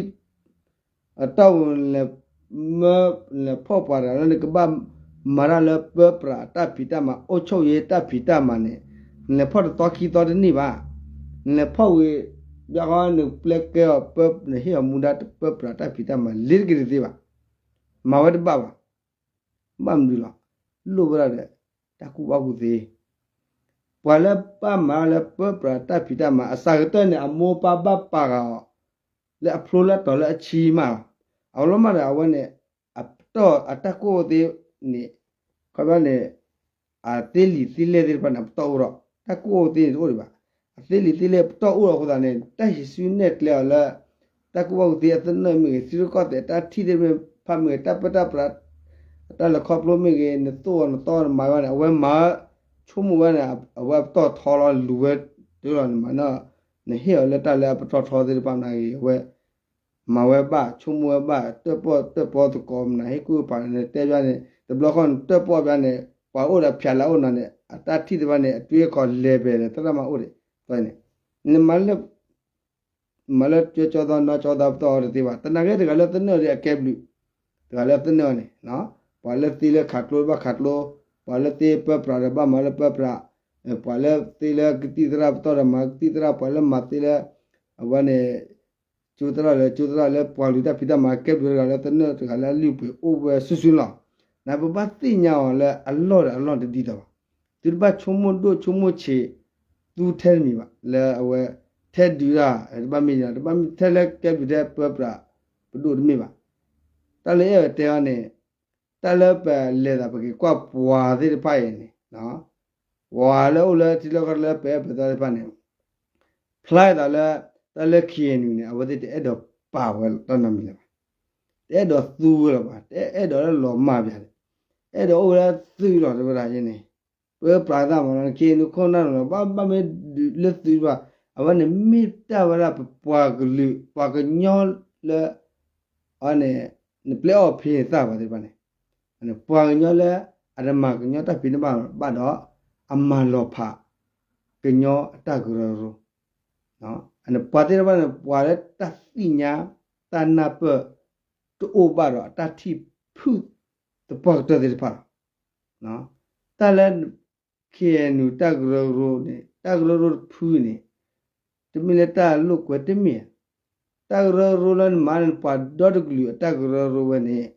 အတီၢ်ပူၤ နလဲၤဖီၣ်ပှၤတဂၤလၢနကဘၣ်မၤတၢ်လၢပၢပြးတၢ်ဖံးတၢ်မၤ အုပ်ချုပ်ရေးတၢ်ဖံးတၢ်မၤန့ၣ် နလဲၤဖီၣ်တသီခံသီတန့ၢ်ဘၣ်. နလဲၤဖီၣ်ဝံၤ ဘျီဃီနပျဲကဲအီၤ နဟ့ၣ်အီၤမူဒါပၢပြးတၢ်ဖံးတၢ်မၤ လ့ၤတက့ၤတသ့ဘၣ်. မၤဝဲတဘၣ်ဘၣ်. ဘၣ်မနုၤလီၤ. လိၣ်ဝဲဒၣ်ဒီး တၢ်ကူၣ်ဘၣ်ကူၣ်သ့ ပှၤလၢဘၣ်မၤလၢပၢပြးတၢ်ဖံးတၢ်မၤ အစှၤကတၢၢ်န့ၣ် အမိၢ်ပၢ်ဘၣ်ပာ်ဃာ်အီၤ လၢအဖျိလၢအတီၤလၢအဆံမးလီၤ. အလီၤမၢ်ဒီးအဝဲန့ၣ် အပတီၢ်အတၢ်ကူၣ်အိၣ်သ့န့ၣ် ခီပညီန့ၣ် အသ့လံာ်သ့လဲၢ်သ့ၣ်တဖၣ်န့ၣ် အပတီၢ်အိၣ်ဒီး တၢ်ကူၣ်အိၣ်သ့န့ၣ်တအိၣ်ဒံးဘၣ်. အသ့လံာ်သ့လဲၢ်ပတီၢ်အိၣ်ဒီးအဃိသတးန့ၣ် တၢ်ဟံးစုနဲၣ်ကျဲအီၤလၢ တၢ်ကူၣ်ဘၣ်ကူၣ်သ့အသနၢၣ်မ့ၢ်ဂ့ၤ ထံရူၢ်ကီၢ်သဲးတၢ်ထံၣ်သ့ၣ်တဖၣ်မ့ၢ်ဂ့ၤ တၢ်ပၢတၢ်ပြး တၢ်လဲၤခီဖျိမ့ၢ်ဂ့ၤ နသိၣ်အီၤနသီနမၤဝဲန့ၣ် အဝဲမၤ ဆိကမိၣ်ဝဲန့ၣ် အဝဲပတီၢ်ထီလီၤလူၤဝဲတုၤလီၤနမၤနီၢ် နဟ့ၣ်အီၤလၢတၢ်လၢအပတီၢ်ထီသ့ၣ်တဖၣ်မနုၤဂ့ၤ အဝဲ မၤဝဲဘၣ် ဆိကမိၣ်ဝဲဘၣ် တၢၣ်ပီၣ်တၢၣ်ပီသကိးမနုၤ ဟ့ၣ်ကူၣ်ဟ့ၣ်ဖးန့ၣ် တဲဘၣ်န့ၣ် တဘျီဃီန့ၣ် တၢၣ်ပီၣ်ဘၣ်န့ၣ် ပှၤအိၣ်ဒီးဖျးလၢအအိၣ်နၤန့ၣ် အတၢ်ထံၣ်တဖၣ်န့ၣ် အတွေးအခီၣ်လဲၤပယ်လၢသရၣ်မၤအိၣ်ဒံး န့ၣ် နမၤလၢ မၤလၢကၠီကၠီသီနီၢ်ကၠီသီပတီၢ်အီၤတသ့ဘၣ်. သနာ်က့တဂၤလၢသနၢၣ်ဒီးအကဲဘျုး, တဂၤလၢသနၢၣ်အီၤန့ၣ်, ပှၤလၢသ့လၢခးကျိဘၣ်ခးကျိ, ပှၤလၢသ့ပၢပြးဒီးဘၣ်မၤလၢပၢပြး, ပှၤလၢသ့လၢကသံၣ်သရၣ်ပတီၢ်ဒီးမၤကသံၣ်သရၣ်, ပှၤလၢမၤသ့လၢ အဝဲန့ၣ် ကၠိသရၣ်လၢကၠိသရၣ်လၢပှၤလုၢ်တၢ်ဖံးတၢ်မၤကဲဘျုးတဂၤလၢသနၢၣ်တဂၤလၢအလုၢ်အပှ့ၤအိၣ်ဝဲစုာ်စုာ်လီၤ. နပဘၣ်သ့ၣ်ညါအီၤလၢအလီၢ်တဒ်သိးဘၣ်. သုတဘၣ်ဆိကမိၣ်ဒိၣ်ဆိကမိၣ်ဆံး သူထဲတမံၤဘၣ် လၢအဝဲ ထဲဒုးတၢ် တဘၣ်မ့ၢ် တဘၣ်မ့ၢ်ထဲလၢကဲဘျုးထဲပၢပြးပဒိၣ်တမ့ၢ်ဘၣ်. တၢ်လၢအဲၣ်တဲအီၤန့ၣ် တၢ်လၢပလဲၤသးပက့ၤကွၢ်ပှၤသ့ၣ်တဖၣ်အံၤန့ၣ် ပှၤလၢအိၣ်လၢထံလီၢ်ကီၢ်လၢပအဲၣ်ပသီသ့ၣ်တဖၣ်န့ၣ် ဖျါသးလၢ တၢ်လၢ KNU န့ၣ် အဝဲသ့ၣ်တအဲၣ်ဒိးပာ်ဝဲတၢ်နီတမံၤလၢၤဘၣ်. တအဲၣ်ဒိးသူဝဲလၢၤဘၣ်, တအဲၣ်ဒိးလၢလီၤမၢ်ပၠးန့ၣ်, အဲၣ်ဒိးအိၣ်ဝဲဒၣ်သုးလီၤတဲဝဲဒၣ်န့ၣ်, ပပြးသးမးလီၤ KNU ခိၣ်နၢ်လီၤ ဘၣ်ဘၣ်မ့ၢ်ဒုးလၢသုးဘၣ်, အဝဲန့ၣ်မ့ၢ်တၢ်ဝဲဒၣ်ပပှၤကလုာ် ပှၤကညီလၢ အန့ၣ် နပျဲအီၣ်ဖဲသၣ်ဘၣ်သ့ၣ်တဖၣ်န့ၣ်, ပှၤကညီလၢ အတမၤကညီတၢ်ဖံးတၢ်မၤဘၣ်ဒီး အမၤလီၤဖး ကညီအတၢ်ကရၢကရိ, အန့ၣ်ပှၤသ့ၣ်တဖၣ်န့ၣ် ပှၤလၢတၢ်သ့ၣ်ညါ တၢ်နၢ်ပၢၢ် တအိၣ်ဘၣ်ဒီးအတၢ်ထံၣ်ဖုၣ်သပှၢ်ကတၢၢ်သ့ၣ်တဖၣ်လီၤ. တၢ်လၢ KNU တၢ်ကရၢကရိန့ၣ် တၢ်ကရၢကရိတဖုန့ၣ် တမ့ၢ်လၢတၢ်လိာ်ကွဲတမ့ၢ်ဧါ. တၢ်ကရၢကရိလၢနမၤန့ၣ် ပှၤဒီတကလုာ်အတၢ်ကရၢကရိဝဲန့ၣ်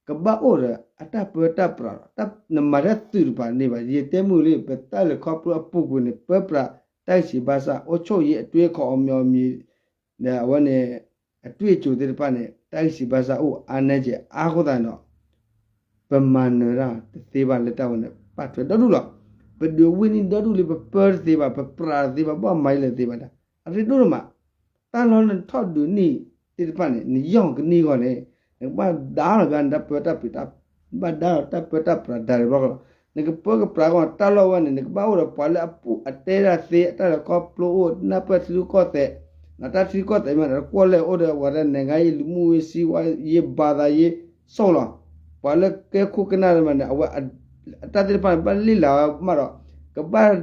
ကဘၣ်အိၣ်ဒီးအတၢ်ပၢတၢ်ပြးလီၤ. နမၤထဲသုးတပၤန့ၣ်ဘၣ် ယတဲမုာ်လံ ပတၢ်လဲၤခီဖျိအပူၤကွံာ်န့ၣ် ပၢပြးတၢ်ဂံၢ်စံးဘါစၢ် အိၣ်ဆိၣ်ယံၤအတွေးအခီၣ်အီၤမံၤအီၤမံၤ ဒီးအဝဲန့ၣ် အတွေ့အကြုံသ့ၣ်တဖၣ်န့ၣ် တၢ်ဂံၢ်စံးဘါစၢ်အိၣ်အါနဲကဲအါဃိသတးဒီး ပမၤနၢၤတၢ်တသ့ဘၣ်လၢတၢ်ဝဲန့ၣ် ပာ်ထွဲဒီဒူၣ်လီၤ. ပဒုးဝ့ၢ်နံၣ်ဒီဒူၣ်လံ ပပၢတသ့ဘၣ် ပပြးတသ့ဘၣ် ဘၣ်မၤယလဲၣ်တသ့ဘၣ်ဒၣ် အရ့ဒိၣ်ဒိၣ်မး. တၢ်လီၢ်လၢနထီၣ်ဒုးနံၣ်သ့ၣ်တဖၣ်န့ၣ် နယီၢ်ကနံၣ်အဂီၢ်န့ၣ် နကဘၣ်ဒါလီၤဘၣ်နတၢ်ပၢတၢ်ပြး နဘၣ်ဒါလီၤတၢ်ပၢတၢ်ပြးဒၣ်တဘျီကလီၤ. နကပၢကပြးအဂီၢ် တၢ်လီၢ်ဝဲန့ၣ် နကဘၣ်အိၣ်ဒီးပှၤလၢအပူၤအတဲဒၣ်သ့ အတၢ်လဲၤခီဖျိအိၣ် နၢ်ပၢၢ်ထံရူၢ်ကီၢ်သဲး တၢ်ထံရူၢ်ကီၢ်သဲးမ့ၢ် ကွီၢ်လဲၣ်အိၣ်ဒီး ဝဲဒၣ် နိုင်ငံရေး လူမှုရေး စီးပွားရေး ဘာသာရေး ဆိၣ်လီၤ. ပှၤလၢကဲခိၣ်ကနၣ်မးန့ၣ် အဝဲ အတၢ်သ့ၣ်တဖၣ်န့ၣ် ဘၣ်လ့ၣ်လၤဝဲမးဒီး ကဘၣ်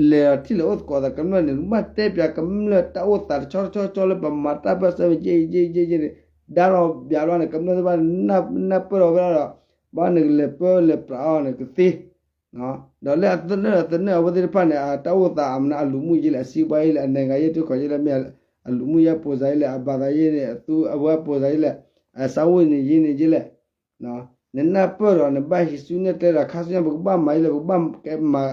လဲၤထံၣ်လိာ်အိၣ်သကိးသးကမျၢၢ်န့ၣ် နကဘၣ်တဲပၠးကမျၢၢ်တၢ်အိၣ်သးတဆီတဆီတဆီလၢပမၤတၢ်ပၢၢ်ဆၢမ့ၢ်ယဲၢ်ယဲၢ်ယဲၢ်ယဲၢ်န့ၣ် ဒါလီၤဘၣ်လီၤန့ၣ် ကမျၢၢ်သ့ၣ်တဖၣ်န့ၣ် နၢ်ပၢၢ်လီၤဝဲဒၣ်ဒီး ဘၣ်နကလဲၤပၢလဲၤပြးအီၤန့ၣ်ကသ့ ဒီးလၢအသနၢၣ်သနၢၣ်အဝဲသ့ၣ်တဖၣ်န့ၣ် အတၢ်အိၣ်သးအမနုၤ အလူမှုရေးလဲၣ် အစီးပွားရေးလဲၣ် အနိုင်ငံရေး ထွဲခီရေးလဲၣ် မ့ၢ် အလူမှုရေး ပုံစံရေးလဲၣ် အဘာသာရေးန့ၣ် အသူအဝဲ ပုံစံရေးလဲၣ် အစာဝတ်နေရေးန့ၣ်ရေးလဲၣ် နနၢ်ပၢၢ်ဒီး နဘၣ်ဟံးစုနဲၣ်ကျဲဒီး ခါဆူညါ ပကဘၣ်မၤယလဲၣ် ပကဘၣ်ကဲမၤ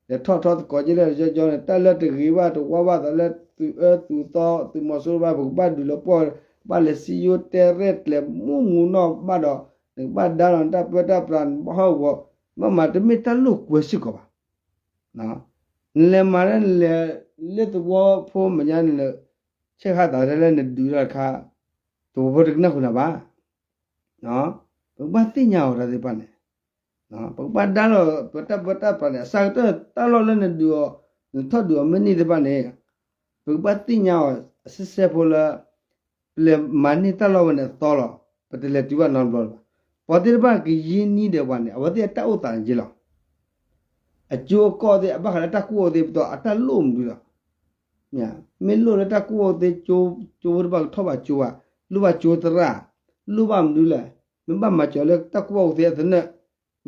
လဲၤထီၣ်ထီသကိးက့လဲၣ် ယီယီန့ၣ် တၢ်လၢတဂ့ၤဘၣ်တဝါဘၣ်သးလၢသုးအၢသုးသီ သုးမီၤစိရိၤဘၣ် ပကဘၣ်ဒုးလီၤပှီၢ် ဘၣ်လဲၤစံယိတဲရဲၣ်ကျဲၤမူမူနီၢ်ဘၣ်ဒီး နကဘၣ်ဒါလီၤနတၢ်ပၢတၢ်ပြး နဘၣ်ဟီၣ်ကဝီၤ ဘၣ်မၤတမ့ၢ်တၢ်လိာ်ကွဲစ့ၢ်ကီးဘၣ် နလဲၤမၤလၢနလဲၤ လၢသဝီဖိမဲာ်ညါန့ၣ် ဆဲးဃာ်သးထဲလၢနဒုးတၢ်တခါ သဝီဖိတကနၣ်ဃုာ်နၤဘၣ် ပကဘၣ်သ့ၣ်ညါအီၤတၢ်သ့ၣ်တဖၣ်န့ၣ် ပကဘၣ်ဒါလီၤ ပတၢ်ပၢတၢ်ပြးန့ၣ် အစှၤကတၢၢ်တၢ်လီၢ်လၢနဒုးအီၤ နထီၣ်ဒုးအီၤမ့ၢ်န့ၢ်သ့ၣ်တဖၣ်န့ၣ် ပကဘၣ်သ့ၣ်ညါအီၤ အစဲစဲဖိလၢ ပလဲၤမၤန့ၢ်တၢ်လီၢ်ဝဲန့ၣ်အသီလီၤ. ပတလဲၤတုၤဘၣ်နီတဘျီလၢၤဘၣ်. ပှၤသ့ၣ်တဖၣ်ကယံာ်နံၤဒီးပှၤန့ၣ် အဝဲသ့ၣ်အတၢ်အိၣ်သးန့ၣ်က့လီၤ. အကၠိအကီၢ်သ့ၣ် အဘၣ်ဃးလၢတၢ်ကူၣ်ဘၣ်ကူၣ်သ့ ပတီၢ်အတၢ်လိၣ်မနုၤဒီး မ့ၢ်လိၣ်လၢတၢ်ကူၣ်ဘၣ်ကူၣ်သ့ ကၠိဖိတဖၣ်ကထီၣ်ဘၣ်ကၠိဘၣ်, လိၣ်ဘၣ်ကၠိသရၣ်, လိၣ်ဘၣ်မနုၤလဲၣ်, မ့ၢ်ဘၣ်မၤစၢၤလၢတၢ်ကူၣ်ဘၣ်ကူၣ်သ့အသနၢၣ်,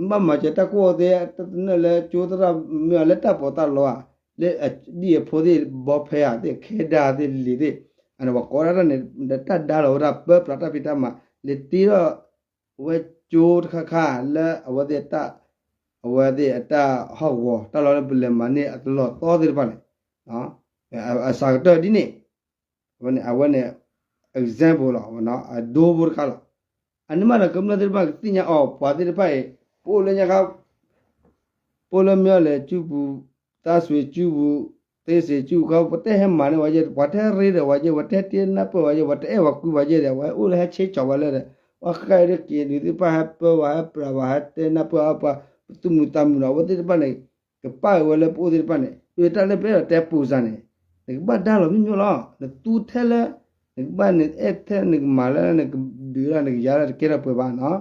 မ့ၢ်ဘၣ်မၤစၢၤတၢ်ကူၣ်ဘၣ်ကူၣ်သ့တသနၢၣ်လၢကၠိသရၣ် မ့ၢ်အီၤလၢတၢ်ပီးတၢ်လီဧါ, လၢအဒံၣ်အဖိသ့ၣ် ဘီဖဲဧါသ့ၣ် ခဲဒါသ့ၣ်လံၤသ့ၣ်, အန့ၣ်ပှၤကိးဒၣ်တၢ်န့ၣ် တၢ်ဒါလီၤဝဲဒၣ်ပၢပြးတၢ်ဖံးတၢ်မၤ လဲၤတ့ထီၣ် ဝဲကၠိတခါခါလၢအဝဲသ့ၣ် အဝဲသ့ၣ်အတၢ်ဟီၣ်ကဝီၤ တၢ်လီၢ်လၢပလဲၤမၤန့ၢ်အလီၢ်သီသ့ၣ်တဖၣ်န့ၣ် အစှၤကတၢၢ်ဒ်န့ၣ် အဝဲန့ၣ် example လီၤ အဒိဖိတခါလီၤ. အန့ၣ်မးဒီးကမျၢၢ်သ့ၣ်တဖၣ်ကသ့ၣ်ညါအီၤ ပှၤသ့ၣ်တဖၣ်အံၤ ပအိၣ်လၢညါခါ ပအိၣ်လၢမ့ၢ်အီၤလဲၣ် ကၠူပူၤ သးစွ့ၤကၠူပူၤ သ့စ့ၤကၠူခီ ပှၤတဟဲမၤန့ၢ်ဝဲယဲၢ် ပှၤတဟဲရ့ဒီးဝဲယဲၢ် ပှၤတဟဲတ့နၢ်ပၢၢ်ဝဲယဲၢ် ပှၤတအဲၣ်ဝဲကွံဝဲယဲၢ်ဒီး အဝဲအိၣ်လၢဟဲဆ့ကၠီၤဝဲလၢဒီး ပှၤဃဲဒီးက့ၤဒုးသ့ၣ်တဖၣ်ဟဲပၢဝဲဟဲပြးဝဲဟဲတဲနၢ်ပၢၢ်အပှၤ ပသူၣ်မုာ်သးမုာ်ဒီး အဝဲသ့ၣ်တဖၣ်န့ၣ် ကပာ်ဝဲလၢပအိၣ်သ့ၣ်တဖၣ်န့ၣ် တၢ်လၢပအဲၣ်ဒိးတဲပူၤစၢ်န့ၣ် နကဘၣ်ဒါလီၤမ့ၢ်မ့ၢ်လီၤ. နသူထဲလၢ နကဘၣ်နအဲၣ်ထဲ နကမၤလၢ နကဒုးဒၣ် နကယၤလၢတကဲထီၣ်ပှဲၤဘၣ်နီၤ.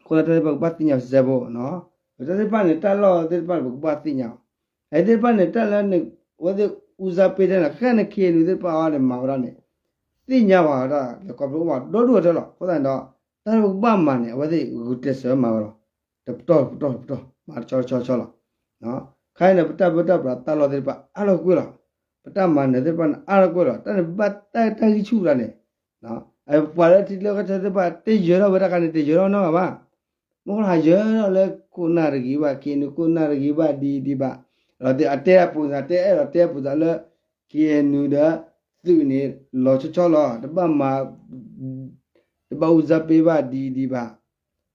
အဃိသတးပကဘၣ်သ့ၣ်ညါစဲဖိနီၤ. ပတၢ်သ့ၣ်တဖၣ်န့ၣ် တၢ်လီၢ်သ့ၣ်တဖၣ်န့ၣ် ပကဘၣ်သ့ၣ်ညါအီၤ. အအံၤသ့ၣ်တဖၣ်န့ၣ် တၢ်လၢ အဝဲသ့ၣ်အူစၢ်ပ့ၤတဲန့ၣ် ဃဲန့ၣ် ခ့ၣ်အဲၣ်ယူၣ် သ့ၣ်တဖၣ်အံၤန့ၣ် မၤဝဲဒၣ်န့ၣ် သ့ၣ်ညါဘၣ်ဝဲဒၣ် လၢခီဖျိအိၣ်မးဒီဒူၣ်အီၤထဲလီၤ. အဃိသတးန့ၣ်ဒီး တၢ်လၢပကဘၣ်မၤန့ၣ် အဝဲသ့ၣ်ဂုာ်ကျဲးစၢးမၤဝဲလီၤ. တပတီၢ်တပတီၢ်တပတီၢ် မၤတဆီဆီဆီလီၤ. ခါအံၤန့ၣ် ပတၢ်ပၢတၢ်ပြး တၢ်လီၢ်သ့ၣ်တဖၣ်အါထီၣ်ကွံာ်လီၤ. ပတၢ်မၤနၢၤသ့ၣ်တဖၣ်န့ၣ် အါထီၣ်ကွံာ်လီၤ. တၢ်န့ၣ်ဘၣ်တၢ်ဂံၢ်ဆူၣ်ဝဲဒၣ်န့ၣ် ပှၤလၢထံလၢကီၢ်ချၢသ့ၣ်တဖၣ် တယၢၤထီၣ်ဝဲတၢ်ခါန့ၣ် တယၢၤထီၣ်နီတဂၤဘၣ်. မ့ၢ်ကလီၤဟးယၢၤထီၣ်လၢခိၣ်နၢ်တဂ့ၤဘၣ် ခ့ၣ်အဲၣ်ယူၣ် ခိၣ်နၢ်တဂ့ၤဘၣ် ဒ်ဒ်ဘၣ်. ဒီးအတဲအပူၤသး တဲအဲၣ်ဒိးတဲအပူၤသးလၢ ခ့ၣ်အဲၣ်ယူၣ်ဒီး သုးန့ၣ် လီၤဆီဆီလီၤ. တဘၣ်မၤ တဘၣ်အူစၢ်ပ့ၤဘၣ် ဒ်ဒ်ဘၣ်.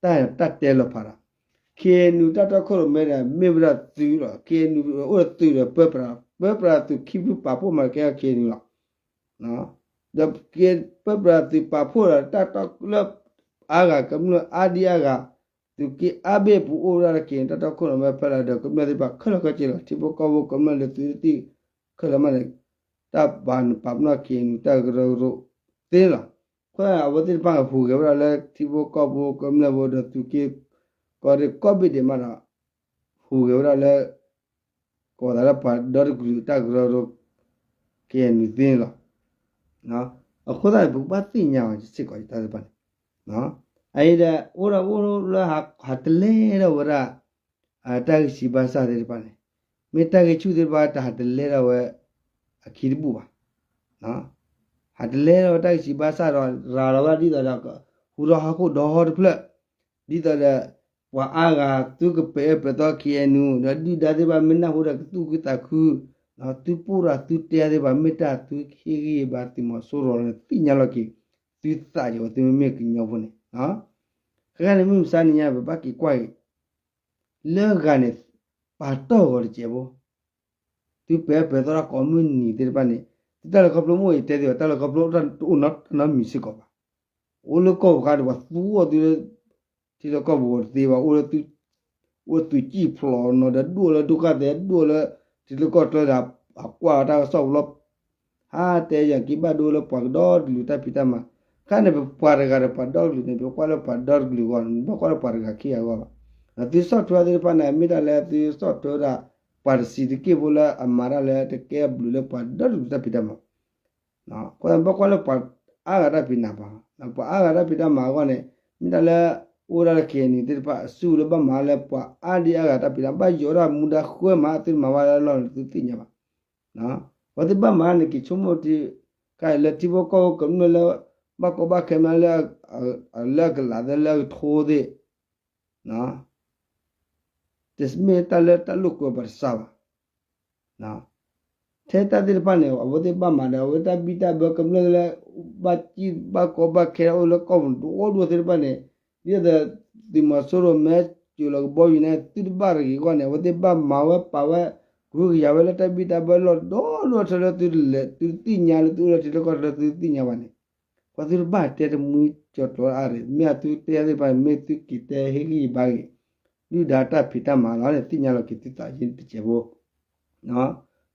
တၢ်တၢ်တဲလီၤဖးဒီး ခ့ၣ်အဲၣ်ယူၣ် တၢ်တီခိၣ်ရိၣ်မဲဒီး မ့ၢ်ဝဲဒၣ်သုးလီၤ. ခ့ၣ်အဲၣ်ယူၣ် အိၣ်ဒီးသုးဒီးပၢပြး ပၢပြးသုးခံဖုပာ်ဖှိၣ်မၤကဲခ့ၣ်အဲၣ်ယူၣ်လီၤ. ဒီးပၢပြးသုးပာ်ဖှိၣ်ဒီး တၢ်တီလၢအါဂၤ ကမျၢၢ်အါဒံအါဂၤ သုးက့အါဘ့ၣ်ပူၤအိၣ်ဝဲဒၣ်လၢခ့ၣ်အဲၣ်ယူၣ် တၢ်တီခိၣ်ရိၣ်မဲဖဲလၢဒီး ကမျၢၢ်သ့ၣ်တဖၣ်ခဲလၢာ်ခဲဆ့လီၤ. ထံဖိကီၢ်ဖိကမျၢၢ်လၢသုးသ့ၣ်ခဲလၢာ်မးန့ၣ် တၢ်ပာ်နပာ်ပနီၣ်ခ့ၣ်အဲၣ်ယူၣ် တၢ်ကရၢကရိသ့န့ၣ်လီၤ. အဃိသတး အဝဲသ့ၣ်တဖၣ်ဟူးဂဲၤဝဲဒၣ်လၢ ထံဖိကီၢ်ဖိကမျၢၢ်ဖိဒီးသုးက့ ကီၢ်ရ့ၣ်ကိးဘ့ၣ်ဒဲးမးဒီး ဟူးဂဲၤဝဲဒၣ်လၢ ကီၢ်သးလၢပှၤဒီတကလုာ်တၢ်ကရၢကရိ ခ့ၣ်အဲၣ်ယူၣ်သ့န့ၣ်လီၤ. အဃိသတးန့ၣ် ပကဘၣ်သ့ၣ်ညါအီၤစ့ၢ်ကီး ယတၢ်သ့ၣ်တဖၣ်န့ၣ် အအံၤဒီး အိၣ်ဒီးအိၣ်လၢ ဟးတလဲထီၣ်ဝဲဒၣ် တၢ်ဂံၢ်စၢ်ဘါစၢ်သ့ၣ်တဖၣ်န့ၣ် မ့ၢ်တၢ်ဂံၢ်ဆူၣ်သ့ၣ်တဖၣ် တဟးတလဲထီၣ်ဝဲ အခံတဘူၣ်ဘၣ်. ဟးတလဲထီၣ်ဝဲတၢ်ဂံၢ်စၢ်ဘါစၢ်ဒီး ရၤလီၤဝဲဒၣ်ဒ်သိးဒီး ဟူထီၣ်ဟီၣ်ခိၣ်ဒီဟီၣ်တဖျၢၣ် ဒ်သိးဒီး ပှၤအါဂၤသုကပာ်အၢပာ်သီ ခ့ၣ်အဲၣ်ယူၣ် ဒီးဒုၣ်ဒါသ့ၣ်တဖၣ် မ့ၢ်နၢ်ဟူဒီးကသူၣ်ခုသးခု သုပိၢ်ဒီးသုတဲသ့ၣ်တဖၣ် မ့ၢ်တၢ်သုဟ့ၣ်ဂံၢ်ဘါသုးမီၤစိရိၤန့ၣ် သ့ၣ်ညါလီၤက့ၤ သုသးက့ၤဝဲ သုမ့မ့ၢ်ကညီဖိန့ၣ် ခဲကနံၣ်န့ၣ် မုၢ်မဆါနံၤညါ ပဘၣ်က့ၤကွၢ်က့ၤ လၢဂၤန့ၣ် ပာ်တီၢ်ဂီၤတစဲးဖိ သုပာ်အၢပာ်သီတၢ်ကိးမုၢ်နံၤသ့ၣ်တဖၣ်န့ၣ် သုတၢ်လဲၤခီဖျိမ့ၢ်အိၣ် ယတဲသ့ဘၣ် တၢ်လဲၤခီဖျိတအိၣ်နီတ နီတမံၤစ့ၢ်ကီးဘၣ်. အိၣ်လၢကီၢ်ပူၤဃါဒီး ပှၤသူအီၤသုလၢ ထံလၢကီၢ်ပူၤတသ့ဘၣ် အိၣ်လၢ အိၣ်သုးကံၢ်ဖျိးနီၤဒီး ဒိၣ်လၢဒိၣ်ကၢ်သဲး ဒိၣ်လၢ ထံလၢကီၢ်ချၢဒီး အကွၢ်အီၤတၢ်ကစီၣ်ပူၤလီၤ ဟါတဲယၤက့ၤဘၣ်ဒိလၢပှၤကဒီတကလုာ်တၢ်ဖံးတၢ်မၤ ခါန့ၣ် ပပှၤတဂၤဒီးပှၤဒီတကလုာ်န့ၣ် ပကွၢ်လၢပှၤဒီတကလုာ်အဂီၢ် ပဘၣ်ကွၢ်လၢပှၤတဂၤခံဂၤအဂီၢ်ဘၣ်. သုဆီၣ်ထွဲသ့ၣ်တဖၣ်န့ၣ် မ့ၢ်တၢ်လၢသုဆီၣ်ထွဲဝဲဒၣ် ပှၤတဆံးတက့ၢ်ဖိလၢအမၤတၢ်လၢတကဲဘျုးလၢပှၤဒီတကလုာ်တၢ်ဖံးတၢ်မၤ အဃိသတးဘၣ်ကွၢ်လၢပှၤအါဂၤတၢ်ဖံးတၢ်မၤ ပှၤအါဂၤတၢ်ဖံးတၢ်မၤအဂီၢ်န့ၣ် မ့ၢ်တၢ်လၢ အိၣ်ဝဲဒၣ်လၢ ခ့ၣ်အဲၣ်ယူၣ် သ့ၣ်တဖၣ် အစုလၢဘၣ်မၤလၢပှၤအါဒံအါဂၤတၢ်ဖံးတၢ် ဘၣ်ယိးဒၣ်မူဒါဃၢမး သုတမၤဘၣ်လၢလီၢ်န့ၣ် သုသ့ၣ်ညါဘၣ်. ပှၤသုဘၣ်မၤန့ၣ် က့ၤဆိကမိၣ်တခါအံၤလၢထံဖိကီၢ်ဖိကမျၢၢ်လၢ ဘၣ်ကီဘၣ်ခဲမးလၢ လၢအကလးသ့ လၢအကထိသ့ၣ် တမ့ၢ်တၢ်လၢတၢ်လိာ်ကွဲပှၤတစၢ်ဘၣ်. ထဲတၢ်သ့ၣ်တဖၣ်န့ၣ် အဝဲသ့ၣ်ဘၣ်မၤဒီး အဝဲတၢ်ဘံၣ်တၢ်ဘၢကမျၢၢ်လၢ ဘၣ်စံၣ်ဘၣ်ကီဘၣ်ခဲအိၣ်လၢကီၢ်ပူၤဒိၣ်ဒိၣ်သ့ၣ်တဖၣ်န့ၣ် ဒ်သိးသုးမီၤစိရိၤမ့ၢ်စၢၤလီၤကဘီယူၤန့ၣ် သုတဘၣ်တဂ့ၤအဂီၢ်န့ၣ် အဝဲသ့ၣ်ဘၣ်မၤဝဲပာ်ဝဲ ကဟုကယာ်ဝဲလၢတၢ်ဘံၣ်တၢ်ဘၢလီၢ်ဒိၣ်ဒိၣ်ထဲလၢသုတလဲၤ သုတသ့ၣ်ညါလၢသုအိၣ်လၢထံလၢကီၢ်ချၢသုတသ့ၣ်ညါဘၣ်န့ၣ် ပှၤသုတဘၣ်တဲတမှံကၠီၤကျိးအါရ့ၣ် မ့ၢ်အသုတဲသ့ၣ်တဖၣ်န့ၣ် မ့ၢ်သုက့ၤတဲဟ့ၣ်ဂံၢ်ဘါဂ့ၤ ဒုၣ်ဒါတၢ်ဖံးတၢ်မၤလီၤန့ၣ် သ့ၣ်ညါလီၤက့ၤသုသးယ့တစဲးဖိ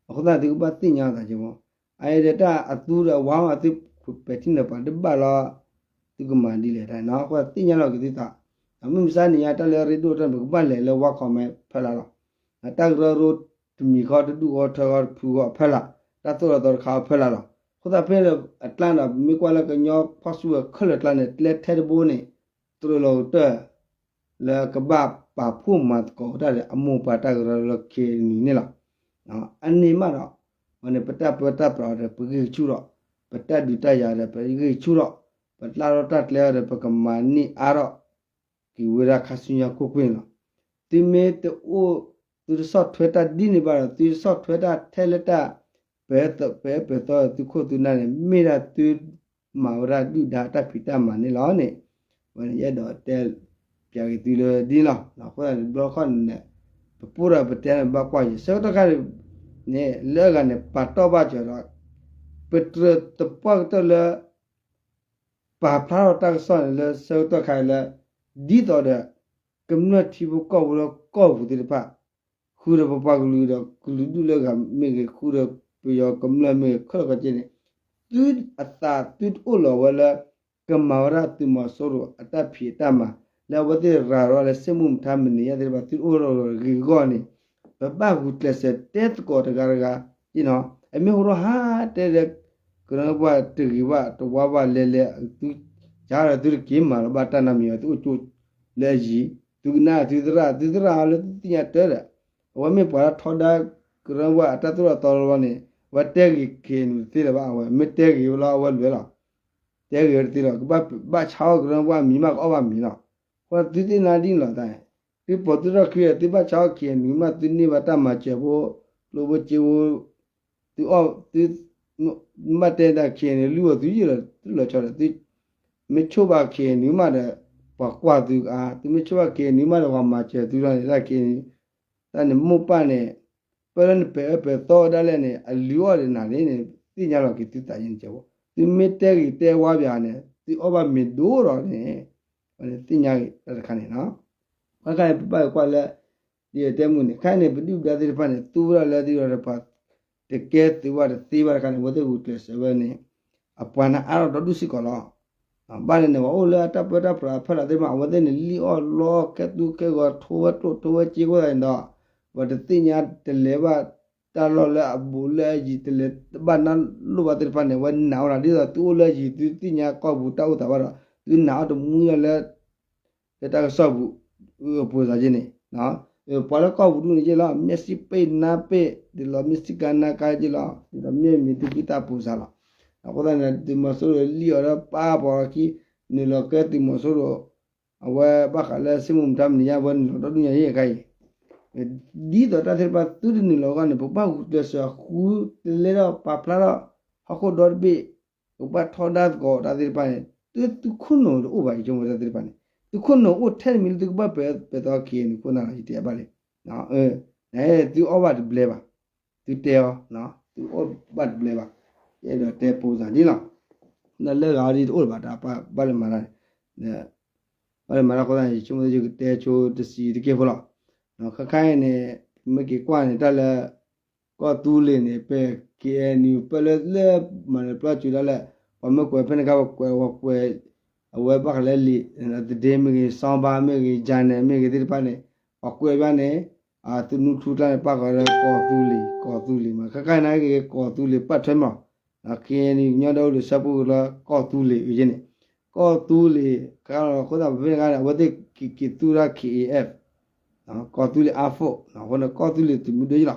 အဃိသတးသုကဘၣ်သ့ၣ်ညါသးက့ၤဖိ အအံၤဒီးတၢ်အသူဒီးအဝါအီၤသုပဲာ်ထံနီၤဖး တဘၣ်လီၤ သုကမၤဒ်လဲၣ်တၢ်န့ၣ် အဃိသတးသ့ၣ်ညါလီၤက့ၤသုသး မုၢ်မဆါနံၤညါတၢ်လၢအရ့ဒိၣ်တၢ်န့ၣ် ပကဘၣ်လဲၤလၢ ဝါခီမဲ ဖဲလၢ်လီၤ တၢ်ကရၢကရိတမံၤဃီတဒူၣ်ဃီထၢဃီ တဖုဃီဖဲလၢ် တၢ်သိၣ်တၢ်သီတခါဃီဖဲလၢ်လီၤ အဃိသတးဖဲလၢအကျါန့ၣ် ပမ့ၢ်ကွၢ်လၢကညီဖီၣ်စုကဝဲၤခဲလၢာ်ကျါန့ၣ် ကျဲထဲတဘိန့ၣ် တြၢၤလီၤကတၢၢ် လၢကဘၣ်ပာ်ဖှိၣ်မၤသကိးတၢ်ဒီး အမိၢ်ပှၢ်တၢ်ကရၢလၢ ခ့ၣ်အဲၣ်ယူၣ် န့ၣ်လီၤ. အန့ၣ်မးဒီး ဝဲန့ၣ် ပတၢ်ပၢတၢ်ပြးဒီး ပဂံၢ်ဆူၣ်ထီၣ်, ပတၢ်ဒုးတၢ်ယၤဒီး ပဂံၢ်ဆူၣ်ထီၣ်, ပတၢ်လီၢ်တၢ်ကျဲဒီး ပကမၤန့ၢ်အါထီၣ်က့ၤဝဲဒၣ်ခါဆူညါခိၣ်ကွ့ၢ်န့ၣ်လီၤ. သုမ့ၢ်တအိၣ် သုတဆီၣ်ထွဲတၢ်ဒ်န့ၣ်ဘၣ်ဒီး သုဆီၣ်ထွဲတၢ်ထဲလၢတၢ် ပ ပ ပၢၤသီသုခိၣ်သုနၢ်န့ၣ် မ့ၢ်ဒၣ်သုမၤဝဲဒၣ်ဒုၣ်ဒါတၢ်ဖံးတၢ်မၤန့ၣ်လီၤန့ၣ်, ဝဲန့ၣ်ယအဲၣ်ဒိးတဲပၠးက့ၤသုလၢဒ်န့ၣ်လီၤ. အဃိသတးန့ၣ် တဘျီတခီၣ်န့ၣ် ပပိၢ်ဒီးပတဲန့ၣ် ဘၣ်ကွၢ်ယံၤ ဆၢကတီၢ်ခါန့ၣ် လၢအဂၤန့ၣ် ပာ်တီၢ်ဘၣ်စၢၤဒီး ပတြၢၤသပှၢ်ကတၢၢ်လၢ ပာ်ဖျါထီၣ်တၢ်ကစီၣ်န့ၣ်လၢဆၢကတီၢ်ခါအံၤလၢ ဒ်သိးဒီး ကမျၢၢ်ထံဖိကီၢ်ဖိလၢကီၢ်ပူၤသ့ၣ်တဖၣ် ဃုာ်ဒီးပပှၤကလုာ်ဒီးကလုာ်ဒူၣ်လၢအဂၤမ့ၢ်ဂ့ၤ ဃုာ်ဒီး ပယီၤကမျၢၢ်မ့ၢ်ခဲလၢာ်ခဲဆ့န့ၣ် သုအသးသုတအိၣ်လီၤဝဲလၢ ကမၤဝဲဒၣ်သုးမီၤစိရိၤအတၢ်ဖံးအတၢ်မၤ လၢအဝဲသ့ၣ်ရၤလီၤလၢစ့ၢ်မုၢ်မထါမနုၤညါသ့ၣ်တဖၣ် သုတအိၣ်လီၤဂ့ၤဂီၢ်န့ၣ် ပဘၣ်ဂုာ်ကျဲးစၢးတဲသကိးတဂၤတဂၤ အမ့ၢ်ဟိထီၣ်ဟးတဲလၢ ကရၢပှၤတဂ့ၤဘၣ်တဝါဘၣ်လဲၤလဲၤ သုကဒီးသုတက့ၤမၤလီၤဘၣ်တၢ်နီတမံၤ သုအိၣ်ကၠိလၢအယံၤ သုကနၣ်သုသရၣ် သုသရၣ်လၢသုသ့ၣ်ညါတၢ်ဒီး အဝဲမ့ၢ်ပှၤလၢထီဒါ ကရၢပှၤအတၢ်သိၣ်တၢ်သီလီၤန့ၣ် အဝဲတဲဂ့ၤက့ၤနုာ်တသ့လၢၤဘၣ် အဝဲမ့ၢ်တဲဂ့ၤဝဲလီၤ အဝဲလွဲၤလီၤ တဲဂ့ၤဝဲတသ့လီၤ ကဘၣ်ဘၣ်ဆါအီၣ်ကရၢပှၤမံၤမး ကအီၣ်ဘၣ်မံၤလီၤ ဃိသုသ့ၣ်ညါဒ်န့ၣ်လီၤ တၢ် သုပိာ်သုထီၣ်ချံ သုဘၣ်ဆါအီၣ် ခ့ၣ်အဲၣ်ယူၣ် မး သုန့ၢ်ဘၣ်တၢ်မၤစၢၤဖိ ကျိဖိစ့ဖိ သုအီၣ် သု မ့ၢ်ဘၣ်တဲတၢ် ခ့ၣ်အဲၣ်ယူၣ် လုၢ်အီၣ်သုယုၢ်လီၤ သုလီၤဆီဒီး သု မ့ၢ်ဆိၣ်ဘၣ် ခ့ၣ်အဲၣ်ယူၣ် မးဒီး ပှၤကွၢ်သုအါ သုမ့ၢ်ဆိၣ်ဘၣ် ခ့ၣ်အဲၣ်ယူၣ် မးဒီး ပှၤမၤစၢၤသုလီၤန့ၣ် တၢ်ခ့ၣ်အဲၣ်ယူၣ် တၢ်န့ၣ်မိၢ်ပၢ်န့ၣ် ပၢလၢနပဲာ်အၢပဲာ်သီဝဲဒၣ်လဲၣ်န့ၣ် အလုၢ်အီၣ်ဒီးနၤန့ၣ် သ့ၣ်ညါလီၤက့ၤသုသးယဲၢ်န့ၣ်ကဲးဖိ သုမ့ၢ်တဲဂ့ၤတဲဝါပှၤန့ၣ် သုအီၣ်ဘၣ်မ့ၤဒိၣ်ဒီးန့ၣ် သ့ၣ်ညါတၢ်တခါန့ၣ်လီၤ ဘၣ်ခါန့ၣ်ပဘၣ်ကွၢ်လၢ ဒ်တဲမုၢ်န့ၣ် ခဲအံၤန့ၣ် ပဒုၣ်ပဒါသ့ၣ်တဖၣ်န့ၣ် သူဝဲဒၣ်လၢဒ်ဒီးတပှၤ တကဲသုးဘၣ်တသ့ဘၣ်တခါန့ၣ် အဝဲသ့ၣ်ဂုာ်ကျဲးစၢးဝဲန့ၣ် အပှၤန့ၣ်အါထီၣ်ဒီဒူၣ်စ့ၢ်ကီးလီၤ. ဘၣ်န့ၣ်န့ၣ် ပှၤအိၣ်လၢအတၢ်ပၢတၢ်ပြးအဖီလာ်သ့ၣ်တဖၣ် အဝဲသ့ၣ်န့ၣ် လံၣ်အီၣ်လီအီၣ် ကဲသူကဲဂီၤ ထိဝဲကျိၣ်ထိဝဲစ့ကိၣ်သးန့ၣ်ဒီး ပှၤတသ့ၣ်ညါတလဲၤဘၣ်တၢ်လီၢ်လၢအဘူးလၢအယံၤ တလဲၤဘၣ်နၢ်လိၣ်ဘၣ်သ့ၣ်တဖၣ်န့ၣ် အဝဲနာ်အီၤလီၤ ဒ်သိးသုအိၣ်လၢအယံၤ သုသ့ၣ်ညါကီၢ်ပူၤတၢ်အိၣ်သးဘၣ်ဒီး သုနာ်အီၤတမှံလီၤလၢ လၢတၢ်ကစီၣ်ပူၤ အပူၤစ့ၢ်ကီးန့ၣ် ပှၤလၢကီၢ်ပူၤဒူၣ်န့ၣ်က့လီၤ မ့ၢ်စံးပ့းနါပ့း ဒ်လီၤ မ့ၢ်စံးကါနါကါက့လီၤ ဒ်သိးမ့ၢ်မံၤသုကံတၢ်ပူၤစ့ၢ်ကီးလီၤ. အဃိသတးန့ၣ် သုးမီၤစိရိၤလံၣ်အီၤဒီးပၢ်ပှၤအခံ နုာ်လီၤကဲသုးမီၤစိရိၤ အဝဲဘၣ်ဃးလၢစ့ၢ်မုၢ်မထါမနုၤညါ အဝဲနုာ်လီၤဒီဒူၣ်ညါအံၤအခါအံၤ ဒ်သိးတၢ်သ့ၣ်တဖၣ်သုတနုာ်လီၤအဂီၢ်န့ၣ် ပဘၣ်ဂုာ်ကျဲးစၢးဃုတလဲဒီးပာ်ဖျါထီၣ် ဟီၣ်ခိၣ်ဒီတဘ့ၣ် ပဘၣ်ထီဒါသကိးတၢ်သ့ၣ်တဖၣ်န့ၣ် သုသုခိၣ်နူာ်တအိၣ်ဘၣ် ယဆိကမိၣ်တၢ်သ့ၣ်တဖၣ်န့ၣ် သုခိၣ်နူာ်အိၣ်ထဲတမံၤလၢသုကဘၣ်ပဲာ်ပဲာ်သီ ခ့ၣ်အဲၣ်ယူၣ် ခိၣ်နၢ်လီၤ ယတဲဘၣ်လံ သုအီၣ်ဘၣ်တဘျဲဘၣ် သုတဲအီၤ သုအီၣ်ဘၣ်တဘျဲဘၣ် ယအဲၣ်ဒိးတဲပူၤစ့ၢ်ကီးလီၤ လၢလၢဂၤဒ်တအိၣ်လၢၤဘၣ် တၢ်ဘၣ်လၢမၤတၢ်န့ၣ် ဘၣ်လၢမၤတၢ်အဃိသတးန့ၣ် ယဆိကမိၣ်ယကတဲဆိတဆံးတက့ၢ်ဖိလီၤ. ခါခါအံၤန့ၣ် မ့ၢ်က့ၤကွၢ်န့ၣ် တၢ်လၢ ကီၢ်သူလ့ၤန့ၣ် ပဲ ခ့ၣ်အဲၣ်ယူၣ် ပၢလၢလၢမၤနၢၤပျီစူၤဒၣ်လဲာ် ပှၤမ့ၢ်ကွဲးဖဲန့ၣ်ခါ ပှၤကွဲး ပှၤကွဲး အဝဲဘၣ်ဃးလၢလံာ် သဒ့မ့ၢ်ဂ့ၤ စီၤဘါမ့ၢ်ဂ့ၤ ယၤနဲၣ်မ့ၢ်ဂ့ၤသ့ၣ်တဖၣ်န့ၣ် ပှၤကွဲးဘၣ်န့ၣ် သုးနူထူတၢ်န့ၣ် ပၣ်ဃုာ်လၢကီၢ်သူလ့ၤ ကီၢ်သူလ့ၤမး ခါခါအံၤန့ၣ်က့ၤ ကီၢ်သူလ့ၤပၣ်ထွဲမး ခ့ၣ်အဲၣ်ယူၣ် ကညီဒီကလုာ်စၢဖှိၣ်ကရၢ ကီၢ်သူလ့ၤအံၤန့ၣ် ကီၢ်သူလ့ၤ ခါလီၤ အဃိသတး ပဖဲန့ၣ်ခါန့ၣ် အဝဲသ့ၣ်က့ၤက့ၤသူတၢ် ခ့ၣ်အဲၣ်ယူၣ် ကီၢ်သူလ့ၤ Armed Force အဃိန့ၣ် ကီၢ်သူလ့ၤသုးမုၢ်ဒိၣ်ယ့ၢ်လီ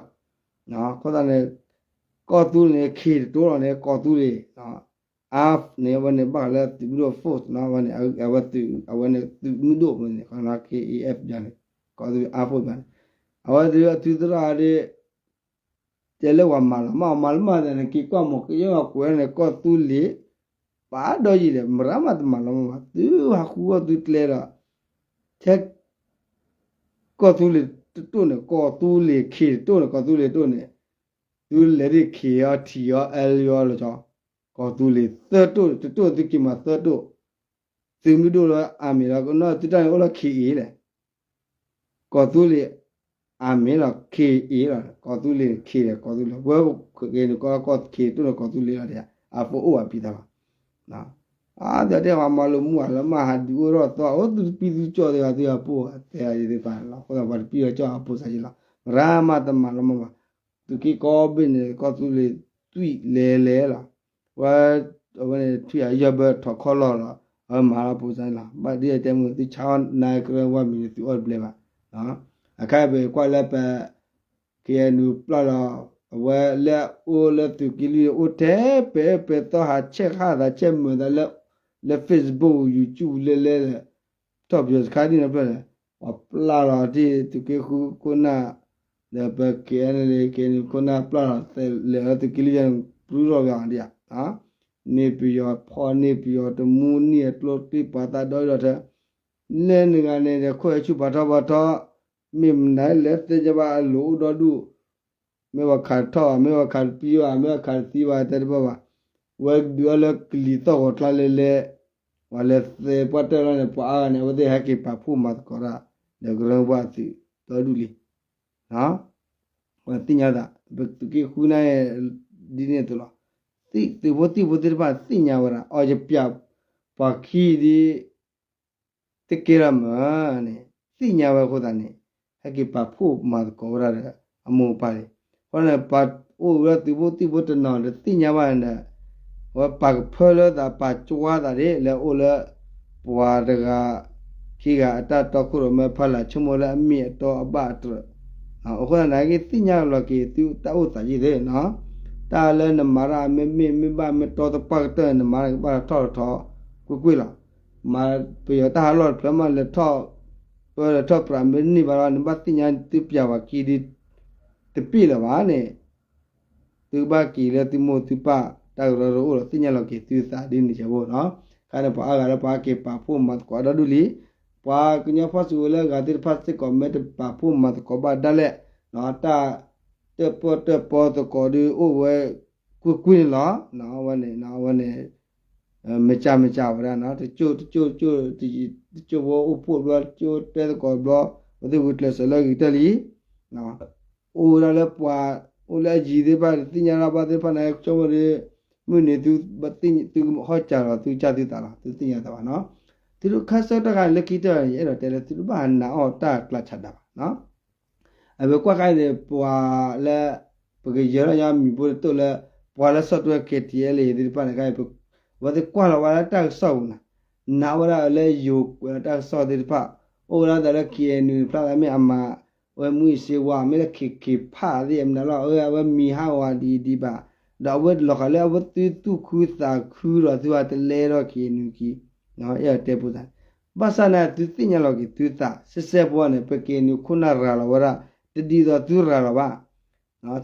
ၤ. အဃိသတးန့ၣ် ကီၢ်သူလ့ၤန့ၣ် ခ့ၣ်တတိလီၤန့ၣ် ကီၢ်သူလ့ၤ Armed န့ၣ် အဝဲန့ၣ် ဘၣ်ဃးလၢသုးမုၢ်ဒိၣ် Force န့ၣ် အဝဲန့ၣ် အဝဲန့ၣ် သုးမုၢ်ဒိၣ်န့ၣ် ခ့ၣ်အဲၣ်ယူၣ် န့ၣ် ကီၢ်သူလ့ၤ Armed Force န့ၣ် အဝဲသ့ၣ်အသုးသရၣ်ဒ် တဲလၢပှၤမၤလီၤမၢ် မၤလီၤမၢ်သးန့ၣ် က့ၤကွၢ်မီၢ်ကယီၢ်ကွဲးန့ၣ် ကီၢ်သူလ့ၤ ပာ်ဒီးယံၤဒီး မရၤမးတမၤလီၤမၢ်ဘၣ် သုဟးဃုအီၣ်သုကျဲဒီး ထဲ ကီၢ်သူလ့ၤတတိၢ်န့ၣ် ကီၢ်သူလ့ၤခ့ၣ်တတိၢ်န့ၣ် ကီၢ်သူလ့ၤတတိၢ်န့ၣ် သုလဲၤဒ်ခ့ၣ်အီၤထံၣ်အီၤအဲလီၤအီၤလီၤကီ ကီၢ်သူလ့ၤသၢတိၢ် တတိၢ်သုက့ၤမၤသၢတိၢ် သုးမုၢ်ဒိၣ်လၢအမ့ၢ်ဒီး ကနီၢ်သုတၢ်န့ၣ်အိၣ်လၢခ့ၣ်အ့ၣ်လဲၣ် ကီၢ်သူလ့ၤ အမ့ၢ်လီၤ ခ့ၣ်အ့ၣ်လီၤ ကီၢ်သူလ့ၤခ့ၣ်ဒီး ကီၢ်သူလ့ၤ ဝဲက့ၤန့ၣ်ကီၢ်ခ့ၣ်တတိၢ်န့ၣ် ကီၢ်သူလ့ၤလီၤဒီး အဖိအိၣ်ဘၣ်ပံသးလီၤ အါ ဒီးတဲပှၤမၤလိာ်မူဘၣ်လၢမၢ်ဟးဒုးအိၣ်ထီၣ်သီ အိၣ်သုတပံသုကၠီၣ်သ့ၣ်ဂၤသုအပိၢ် တဲဂၤယသ့ၣ်တဖၣ်လီၤ အဃိသတးပှၤတပံၤအကၠီၣ်အပိၢ်စၢ်ယ့ၢ်လီၤ မရၤမးတမၤလီၤမၢ်ဘၣ် သုးက့ကိးဘ့ၣ်န့ၣ် ကီၢ်သူလ့ၤသွံၣ်လဲၤလဲၤလီၤ ဝဲ အဝဲန့ၣ် ထွံၣ်အယီၢ်ဘၢထီၣ်ခီလီၢ်လီၤ အဝဲမၤလီၤပိၢ်စၢ်လီၤ ဘၣ်ဒ်အတဲမုၢ်သုဆါအီၣ်နါကရၢဝဲမံၤန့ၣ် သုအီၣ်တဘျဲဘၣ် အခါအံၤပကွၢ်လၢပ ခ့ၣ်အဲၣ်ယူၣ် ပျၢ်လီၤ အဝဲလၢအအိၣ်လၢသုးက့လွံၢ် အိၣ်ထဲပဲာ်ပဲာ်သီဟးဆဲးဃာ်သးဆဲးမုာ်သးလၢ လၢ Facebook YouTube လဲၤလဲၤ ထီၣ်ပယီၤစခါဒ်န့ၣ်ဖျၢၣ်န့ၣ် ပှၤပျၢ်လီၤတ့ၢ်သုးက့ဃုခိၣ်နၢ် ဒီးပ ခ့ၣ်အဲၣ်ယူၣ် ခ့ၣ်အဲၣ်ယူၣ် ခိၣ်နၢ်ပျၢ်လီၤ လဲၤလၢသုးက့လွံၢ်န့ၣ် ပျုၢ်ထီၣ်က့ၤအီၤဒံးဧါ န့ၢ်ပယီၤဖီၣ်န့ၢ်ပယီၤတမူန့ၢ်အကျိချံပှၤသးဒီဒီထၢ နဲနဂၤန့ၣ်ဒီး ခိၣ်ဟဲဆူၣ်ပာ်ထီၣ်ပာ်ထီၣ် မ့ၢ်မနုၤလဲၣ်သ့ၣ်ညါဘၣ်အလိၤအိၣ်ဒီဒူၣ် မ့ၢ်ပှၤခးတထီၣ်ဘၣ် မ့ၢ်ပှၤခးတပံဘၣ် မ့ၢ်ပှၤခးတသံဘၣ် တဲတဘၣ်ဘၣ် ဝဲဒုးအီၤလၢကလံၤသီၣ်ဂီၤကျါလဲၤလဲၤ ပှၤလဲၤသဲပှၢ်တၢၢ်လီၤန့ၣ် ပှၤအါဂၤန့ၣ် အဝဲသ့ၣ်ဟဲက့ၤပာ်ဖှိၣ်မၤသကိးတၢ် ဒီးကရၢပှၤသုးဒီဒူၣ်လံ ပှၤသ့ၣ်ညါသး ပသုးက့ဃုနၢ် ဒ်န့ၣ်အသိးလီၤ. သုးဖိသံၣ်ဖိသ့ၣ်တဖၣ်သ့ၣ်ညါဝဲဒၣ် အီၤယပျးပှၤခံဒ် တကဲလီၤမၢ်န့ၣ် သ့ၣ်ညါဝဲအဃိသတးန့ၣ် ဟဲက့ၤပာ်ဖှိၣ်မၤသကိးဝဲဒၣ်ဒီး အမိၢ်အပၢ်န့ၣ် အဃိန့ၣ် ပှၤအိၣ်ဝဲဒၣ်သုးဖိသံၣ်ဖိတနီၤဒီးသ့ၣ်ညါဘၣ်န့ၣ်ဒီး အဝဲပာ်ကဖၢလၢသး ပာ်ကွၢ်သးဒ် လဲၤအိၣ်လၢ ပှၤတဂၤ ခံဂၤအတၢ်တီခိၣ်ရိၣ်မဲ ဖီလာ်ဆိကမိၣ်လၢအမ့ၢ်အတီအဘၣ်အတြၢၤ အဃိသတးန့ၣ် ကသ့ၣ်ညါလီၤက့ၤသုတၢ်အိၣ်သးယံာ်သ့ၣ်နီၤ. တၢ်လၢနမၤတၢ်မ့မ့ၢ်မ့ၢ်ဘၣ်မ့ၢ်တီသပှၢ်ကတၢၢ်န့ၣ် နမၤတၢ်ကဘၣ်ထီၣ်ထီထီၣ်ကွ့ၢ်ကွ့ၢ်လီၤ. မၤပယီၤတၢ်ဟးလီၢ်တဖျၢၣ်မး လဲၤထီၣ်ပၢလဲၤထီၣ်ပြး မ့ၢ်တန့ၢ်ဘၣ်လီၤ နဘၣ်သ့ၣ်ညါသုပျးပှၤခံဒ် တပ့ၢ်လၢၤဘၣ်န့ၣ် သုကဘၣ်က့ၤလၢသုမိၢ်သုပၢ်တၢ်ကရၢကရိအိၣ်ဒီး သ့ၣ်ညါလီၤက့ၤသုသးဒ်န့ၣ် ကဲဖိနီၤ. ခါန့ၣ်ပှၤအါဂၤလၢပှၤဟဲက့ၤပာ်ဖှိၣ်မၤသကိးဒီဒူၣ်လံ. ပှၤကညီဖီၣ်စုကဝဲၤလၢအဂၤသ့ၣ်တဖၣ်စ့ၢ်ကီး မ့ၢ်တပာ်ဖှိၣ်မၤသကိးဘၣ်ဒၣ်လဲာ် တၢ်တၢၣ်ပီၣ်တၢၣ်ပီသကိးဒီးအိၣ်ဝဲကွ့ၢ်ကွ့ၢ်န့ၣ်လီၤ. အဝဲန့ၣ် အဝဲန့ၣ် မ့ၢ်ကၢ်မ့ၢ်ကၢ်ဝဲဒၣ်နီၤ တကၠိၣ်တကၠိၣ်တကၠိၣ် တကၠိၣ်ဖိအိၣ်ဖှိၣ်ဘျီ တကၠိၣ်တဲသကိးဘျီ ပှၤသ့ၣ်ဝံၤကျဲးစၢးလၢဂ့ၤကတၢၢ်လံ အိၣ်ဝဲဒၣ်လၢပှၤ အိၣ်လၢအယံၤသ့ၣ်တဖၣ် သ့ၣ်ညါတၢ်ဘၣ်သ့ၣ်တဖၣ်န့ၣ် ကၠိမိၣ်ဒီး မုၢ်နံၤသု သုဟီၣ်စၢ်လီၤ သုကစၢ်သုသးလီၤ သုသ့ၣ်ညါသးဘၣ်နီၤ. သုတခါဆၢတၢ်ခါန့ၣ် လၢခံတၢၢ်န့ၣ် ယအဲၣ်ဒိးတဲလၢ သုတဘၣ်နာ်အီၣ်တၢ်ကျးဆးဒးဘၣ်နီၤ. အဝဲကွၢ်ခါအံၤန့ၣ် ပှၤလၢ ပကယၢၤထီၣ်ညီမံၤဖိတတိၢ်လၢ ပှၤလၢဆီၣ်ထွဲ K T L A သ့ၣ်တဖၣ်န့ၣ် ခါအံၤ အဝဲသ့ၣ်ကွၢ်လီၤဝဲဒၣ်တၢ်ကစီၣ်ပူၤန့ၣ် နာ်ဝဲဒၣ်လၢယိၤကွဲးလီၤတၢ်ကစီၣ်သ့ၣ်တဖၣ် အိၣ်ဝဲဒၣ်သးလၢ K N U န့ၣ် ဖျါသးမ့ၢ်အမၤ အဝဲမူအံၤစ့ဝါ မ့ၢ်လၢ K K ဖးသ့ၣ်အမနုၤလီၤ အဝဲမံၤဟးဂီၤဒ်ဒ်ဘၣ် ဒီးအဝဲလီၤဃာ်လၢအဝဲသုသူၣ်ခုသးခုဒီးသုဟးတလဲဒီး K N U ခံ အဲၣ်ဒိးတဲပူၤသးန့ၣ် ဘၣ်ဆၣ်န့ၣ် သုသ့ၣ်ညါလီၤက့ၤသုသး စဲစဲဖိန့ၣ် ပ K N U ခိၣ်နၢ်ရၤလီၤဝဲဒၣ် တဒ်သိးသုရၤလီၤဘၣ်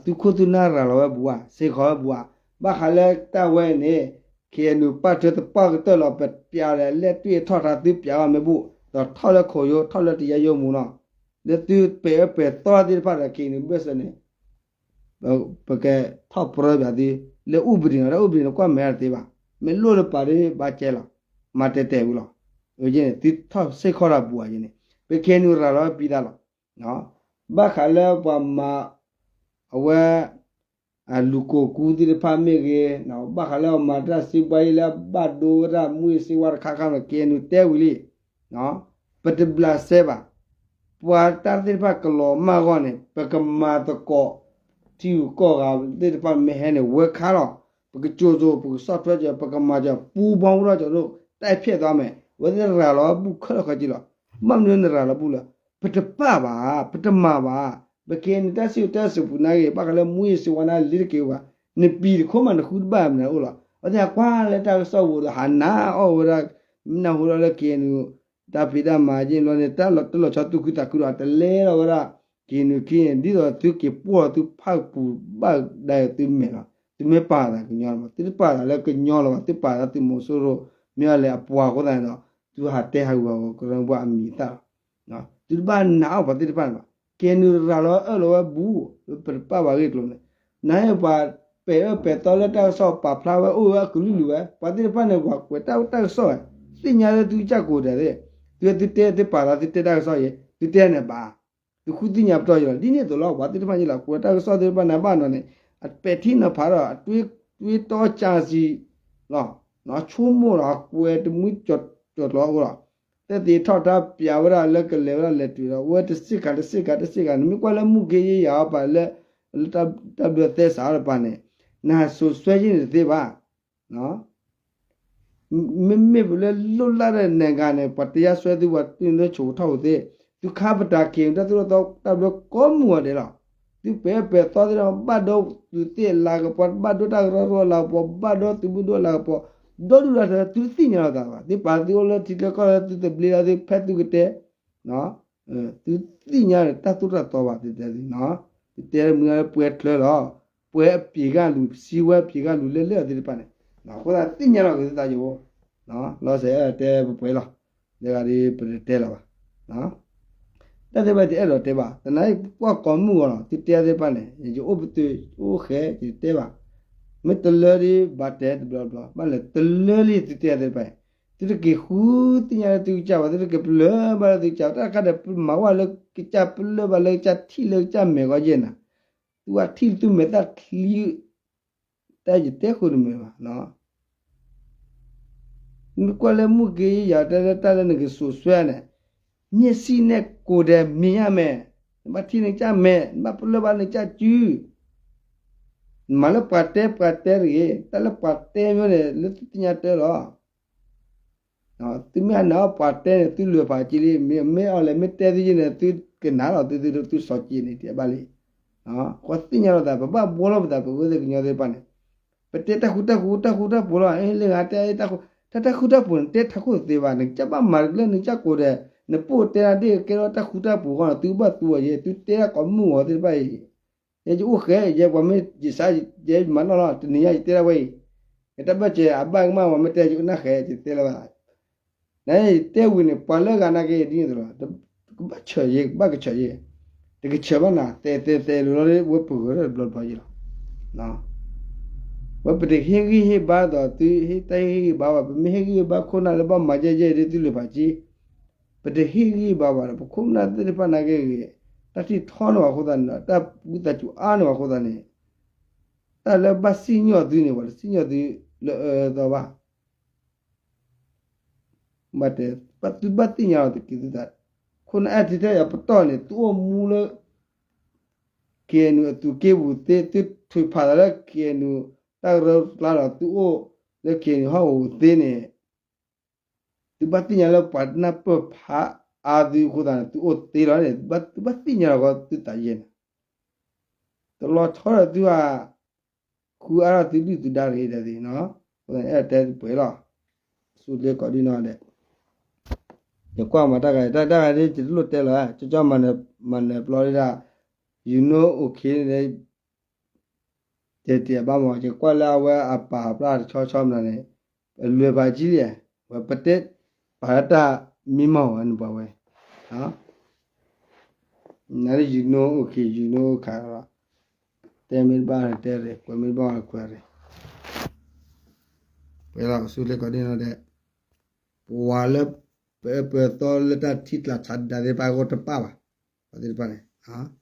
သုခိၣ်သုနၢ်ရၤလီၤဝဲဘူးဧါ စ့ၢ်ကီးဝဲဘူးဧါ ဘၣ်ဃးလၢတၢ်ဝဲန့ၣ် K N U ပာ်ထွဲသပှၢ်ကတၢၢ်လီၤ ပပျးဒီးလဲၣ်တွံၢ်ထီၣ်ထါသုပျးဘၣ်မ့ၢ်ဘူး ဒီးထီၣ်လၢခိၣ်ယိ ထီၣ်လၢတယါယိမူနီၤ လၢသုပဲာ်အၢပဲာ်သီသ့ၣ်တဖၣ်ဒီး K N U ဘၢၣ်စၢၤန့ၣ် ပကထီၣ်ပြၢပျးသု လၢအူပဒံးနီၤ လၢအူပဒံးန့ၣ် ကွၢ်မဲာ်တသ့ဘၣ် မ့ၢ်လိၣ်လၢပာ်ဒ်ဘၣ်ကဲလီၤ မၤတဲာ်တဲာ်ဝံၤလီၤ အန့ၣ် သုထီၣ်စ့ၢ်ကီးတၢ်ဘူးဧါန့ၣ် ပ K N U ရၤလီၤဝဲပံသးလီၤ ဘၣ်ဃးလၢပှၤမၤ အဝဲ လူၤကိာ်ကူသ့ၣ်တဖၣ်မ့ၢ်ဂ့ၤ ဘၣ်ဃးလၢအမၤတၢ်စံးဘှါအံၤလၢအဘၣ်ဒိဝဲဒၣ်မူအံၤစ့ဝါတခါခါန့ၣ် K N U တဲဝံၤလံ ပတဘျးစဲဘၣ် ပှၤတၢ်သ့ၣ်တဖၣ်ကလီၤမၢ်ဂီၢ်န့ၣ် ပကမၤသကိး ထံဂုၤကီၢ်ဂၤသ့ၣ်တဖၣ်မ့ၢ်ဟဲန့ၣ် ဝဲခါလီၤ ပကကၠိၤစိၤ ပကဆီၣ်ထွဲကၠီၤ ပကမၤကၠီၤ ပူဘီဝဲဒီးကၠီၤဒိၣ် တၢ်ဖျဲၣ်သွားမယ် အဝဲသ့ၣ်ရၤလီၤဘူးခဲလၢာ်ခဲဆ့လီၤ ဘၣ်မနုၤနရၤလီၤဘူးလၢ ပတပာ်ဘၣ် ပတမၤဘၣ် ပကဲန့ၣ်တၢ်စံၣ်စိၤတဲစိၤပူၤနာ်က့ၤ ဘၣ်ဃးလၢမူအံၤစ့ဝါန့ၣ်လ့ၤတက့ၤဘၣ် နပံၤတခိၣ်မးနဃုတဘၣ်မနုၤအိၣ်လီၤ အဝဲသ့ၣ်ဟးကွၢ်လၢတၢ်ကစီၣ်ပူၤဒီးဟးနာ်အီၣ်ဝဲဒၣ် မ့ၢ်နၢ်ဟူဒီးလၢ K N U တၢ်ဖံးတၢ်မၤက့ၤဘျီန့ၣ် တၢ်လီၤတၢ်လီၤဆီသူၣ်ခုသးခုဒီး တလဲလီၤဝဲဒၣ် K N U ခံန့ၣ် ဒ်သိးသုက့ၤပှီၢ်သုဖၣ်ပူၤဘၣ်ဒါသုမဲာ်လီၤ သုမ့ၢ်ပာ်သးကညီလီၤ သုတပာ်သးလၢကညီလီၤဘၣ် သုပာ်သးသုးမီၤစိရိၤ မ့ၢ်အလဲၤအပှၤအဃိသတးန့ၣ်ဒီး သုဟးတဲဟးဂူာ်ဟးဂီၤကရၢမိၢ်ပှၢ်အမံၤအသၣ်လီၤ သုတဘၣ်နာ်အီၣ်ပှၤသ့ၣ်တဖၣ်န့ၣ်ဘၣ် K N U ရၤလီၤအၢၣ်လီၤဝဲဘူး ပတပာ်ဘၣ်ဂ့ၢ်ကျိၤန့ၣ် နဟဲပှၤပဲာ်အၢပဲာ်သီလၢတၢ်ကစီၣ်ပာ်ဖျါဝဲအိၣ်ဝဲအကလုာ်လုာ်ဝဲ ပှၤသ့ၣ်တဖၣ်န့ၣ် ပှၤကွဲးတၢ်တၢ်ကစီၣ်ဝဲ သ့ၣ်ညါလၢသုကစၢ်ကိးတဲာ်သ့ၣ် သုသုတဲသုပာ်သးသုတဲတၢ်ကစီၣ်အံၤ သုတဲန့ၣ်ဘၣ် သုဃုသ့ၣ်ညါပတီၢ်ယံၤလီၤ ဒ်န့ၣ်အသိးလီၤ ပှၤသ့ၣ်တဖၣ်ယံၤလီၤ ကွဲးတၢ်ကစီၣ်သ့ၣ်တဖၣ်န့ၣ် ဘၣ်နီၤန့ၣ် အပဲာ်ထံနီၤဖးဒီး အတွ့တွ့တီကၢ်စံၤလီၤ ဆိကမိၣ်လီၤ ကွဲးတမှံကၠီၤကျီၤအိၣ်လီၤ သက်သေထီၣ်ထား ပျးဝဲဒၣ်လၢကလဲၤဝဲဒၣ်လဲၤတုၤဒီး ဝဲတစ့ၢ်ကီးတစ့ၢ်ကီးတစ့ၢ်ကီး နမ့ၢ်ကွၢ်လၢမူခ့ယဲၢ်ယၤအီၤပာ်လၢ တၢ်ဘျၢသဲစးအီၤတပၤန့ၣ် နဟးစိာ်စွဲယဲၢ်န့ၣ်တသ့ဘၣ် မ့မ့ၢ်ပလၢလိၣ်လၢ်ဒီးနဲၣ်ဂၤန့ၣ် ပှၤတယါစွဲသု ပှၤတန့ၢ်ဆိးကထီၣ်ပူၤသ့, သုခါပတာ်က့ၤ တၢ်သိၣ်တၢ်သီတၢ်ဘျၢကိးမုၢ်ဂီၤဒဲးလီၤ. သုပဲာ်ပဲာ်သီသ့ၣ်တဖၣ် ဘၣ်ဒိသုးသ့ၣ်အလၤကပီၤ, ဘၣ်ဒိတၢ်ကရၢကရိအလၤကပီၤ, ဘၣ်ဒိသုးမုၢ်ဒိၣ်အလၤကပီၤ, ဒီဒူၣ်ဒီထၢ သုတသ့ၣ်ညါလီၤသးဘၣ်. သုပာ်သုအိၣ်လၢထံချၢကီၢ်ချၢ သုသဘျ့လီၤ သုဖဲသုကတဲ သုသ့ၣ်ညါတၢ်သိၣ်တၢ်သီဘၣ် သုတဲသု, သုတဲမုၢ်လၢပှဲၤချၢလီၤ. ပှဲၤအပျံၤဂၢ်လူၤ စံးဝဲအပျံၤဂၢ်လူၤလၢလၢာ်သ့ၣ်တဖၣ်န့ၣ်, အဃိသတးသ့ၣ်ညါလီၤက့ၤသုသးယိၤ, လီၤစဲးတဲပှဲၤပှဲၤလီၤ. လၢဂၤဒ်ပတတဲလၢၤဘၣ်. တၢ်သ့ၣ်တဖၣ်တအဲၣ်ဒိးတဲဘၣ်. တနာ်အံၤကွၢ်ကိးမုၢ်ဂီၤလီၤ သုတဲသ့ၣ်တဖၣ်န့ၣ် ယအိၣ်ပတုာ်အိၣ်ဃဲ ယတတဲဘၣ်. မ့ၢ်တလၢဒ်ဘၣ်တဲတဘျီဘျီ ဘၣ်လဲၣ်တလၢလံသုတဲသ့ၣ်တဖၣ်အံၤ, သုတက့ၤဃုသ့ၣ်ညါလၢသုကစၢ်ဘၣ်, သုတက့ၤပလၢၢ်ဘၣ်လၢသုကစၢ်, တၢ်တခါဒီးပမၤဝဲလၢကစၢ်ပလၢၢ်ဘၣ်လၢကစၢ်ထံၣ်လၢကစၢ်မဲာ်ဂီၢ်ယဲၢ်နၤ, သုဝဲထံၣ်သုမဲာ်သၣ်ချံ တၢ်ယတဲဃုာ်နမဲာ်ဘၣ်, မ့ၢ်ကွၢ်လၢမုၢ်က့ယၤတဲလၢတၢ်လၢနကစိာ်ဆှၢန့ၣ်, မျက်စိနဲ့ကိုယ်တိုင်မြင်ရမယ်, နဘၣ်ထံၣ်နကစၢ်မဲာ်, နဘၣ်ပလၢၢ်ဘၣ်နကစၢ်စု, နမၤလၢပှၤတဲပှၤတဲတဂ့ၤ, တၢ်လၢပှၤတဲမ့ၢ်န့ၣ် လၢသုသ့ၣ်ညါတၢ်လီၤ. သုမ့ၢ်အနာ်အီၤပှၤတဲန့ၣ် သုလၢာ်ဖးက့လံ, မ့ၢ်အီၤလဲၣ် မ့ၢ်တဲသုယဲန့ၣ် သုကနၣ်လီၤ သုသုသုစီၤက့န့ၣ် တဲဘၣ်လံ. ပှၤသ့ၣ်ညါလီၤသး ပဘၣ်ဘှီလီၤပသး ပဝဲသ့ၣ်ကညီသ့ၣ်တဖၣ်န့ၣ်, ပတဲတၢ်ဃူတၢ်ဖိး တၢ်ဃူတၢ်ဖိးလီၤ, လၢဂၤတဲတၢ်ဃူ, တၢ်တၢ်ဃူတၢ်ဖိးန့ၣ် တဲထးခိၣ်တသ့ဘၣ်, နကစၢ်ဘၣ်မၤလၢနကစၢ်ကိးဒဲး, နပိာ်တဲဒၣ်ဒ်ကဲထီၣ်တၢ်ဃူတၢ်ဖိးဃီန့ၣ် သုဘၣ်သူအီၤယဲ သုတဲဒၣ်ကိးမုၢ်ဂီၤသ့ၣ်တဖၣ်အံၤ ယဲယအိၣ်ဃဲ ယဲပှၤမ့ၢ်ယစး ယဲယမၤနီၣ်လီၤ တနံၤညါယတဲဒၣ်ဝဲအံၤ, ယတၢ်ဘၣ်စဲး အဘၣ်ကမၣ်ပှၤမ့ၢ်တဲယအိၣ်နၢ်ဃဲ ယတဲလၢၤဘၣ်, နယတဲဝံၤန့ၣ် ပှၤလၢဂၤနာ်က့ဒ်န့ၣ်လီၤ, ကဘၣ်ဆၢးယဲ ကဘၣ်ကဆၢးယဲ, တကဆၢးဘၣ်နၤ သဲးသဲးသဲးလိၤလီၤ ဝဲပဂၢၤထီၣ်တဘျီတဘျီယဲလီၤ. ဝဲပတဟ့ၣ်ဂံၢ်ဟ့ၣ်ဘါဒီးသု ဟ့ၣ်တၢ်ဟ့ၣ်ဂံၢ်ဟ့ၣ်ဘါဘၣ်, ပမ့ၢ်ဟ့ၣ်ဂံၢ်ဟ့ၣ်ဘါခိၣ်နၢ်လၢဘၣ်မၤယဲၢ်ယဲၢ်ဒ်သုလၢာ်ဖးက့ ပတဟ့ၣ်ဂံၢ်ဘါဘၣ်ဒီး ပခိၣ်ပနၢ်သ့ၣ်တဖၣ်နာ်က့ဂ့ၤ, တၢ်ထံၣ်ထီန့ၢ်ဘၣ်အဃိသတးန့ၣ်ဒီး တၢ်ပူၤသးစူၤအါန့ၢ်ဘၣ်အဃိသတးန့ၣ်, တၢ်လၢဘၣ်စံၣ်ညီၣ်သုန့ၣ် ပှၤတစံၣ်ညီၣ်သုလၢအအၢအသီဘၣ်. ဘၣ်တဲ, သုဘၣ်သ့ၣ်ညါလီၤတက့ၢ်သုသး, ခိၣ်နၢ်အဲၣ်ထံထဲယၤပတီၢ်န့ၣ် သုအိၣ်မူလၢ ခ့ၣ်အဲၣ်ယူၣ် အသုးက့ပူၤသ့, သုထုးဖးသးလၢခ့ၣ်အဲၣ်ယူၣ် တၢ်ကရၢကရိဒီး သုအိၣ်လၢခ့ၣ်အဲၣ်ယူၣ်ဟီၣ်ကဝီၤသ့န့ၣ်, သုဘၣ်သ့ၣ်ညါလၢပှၤနၢ်ပၢၢ်ဖးအါသုအဃိသတးန့ၣ် သုအိၣ်သ့လီၤန့ၣ်, သုဘၣ်သ့ၣ်ညါလီၤဃီသုသးယဲၢ်န့ၣ်, တလီၤဆီဒီးသုဧါ, ဃုအါထီၣ်သုဒုၣ်သုဒါတဂ့ၤဒၣ်သ့ၣ်နီၤ, အဃိသတးန့ၣ် အဲၣ်ဒိးတဲပှဲၤလီၤ, ဆူလ့ကီးဒံနီၤဒဲး, ယကွၢ်မၤတၢ်ဂၤ တၢ်တၢ်ဂၤဒ်ယတလိၣ်တဲလီၤ, ကၠီကၠီမၤနၢၤပျီဒၣ်, ယူၤနိအိၣ်ခ့န့ၣ် တဲတ့ၢ်အဘၣ်မး ယကွၢ်လၢအဝဲအပာ်ဖျါတဆီဆီမနုၤန့ၣ်, အလွဲၢ်ပာ်ကံလံ, ဝဲပတဲပာ်လၢတၢ်မံမီၢ်ဝဲန့ၣ်ပှၤဝဲ, နယူၤနိအိၣ်ခ့ ယူၤနိအိၣ်ခးလီၤ, တဲမ့ၢ်တဘၣ်တဲရ့ၣ် ကွဲးမ့ၢ်တဘၣ်ကွဲးရ့ၣ်, ပှဲၤလီၤဆူလ့ကီးဒံနီၤဒဲး, ပှၤလၢပအၢပအသီလၢတၢ်ထံၣ်ကျါဆးဒးသ့ၣ်တဖၣ်အဂီၢ်တပၣ်ဘၣ်, ပှၤသ့ၣ်တဖၣ်န့ၣ်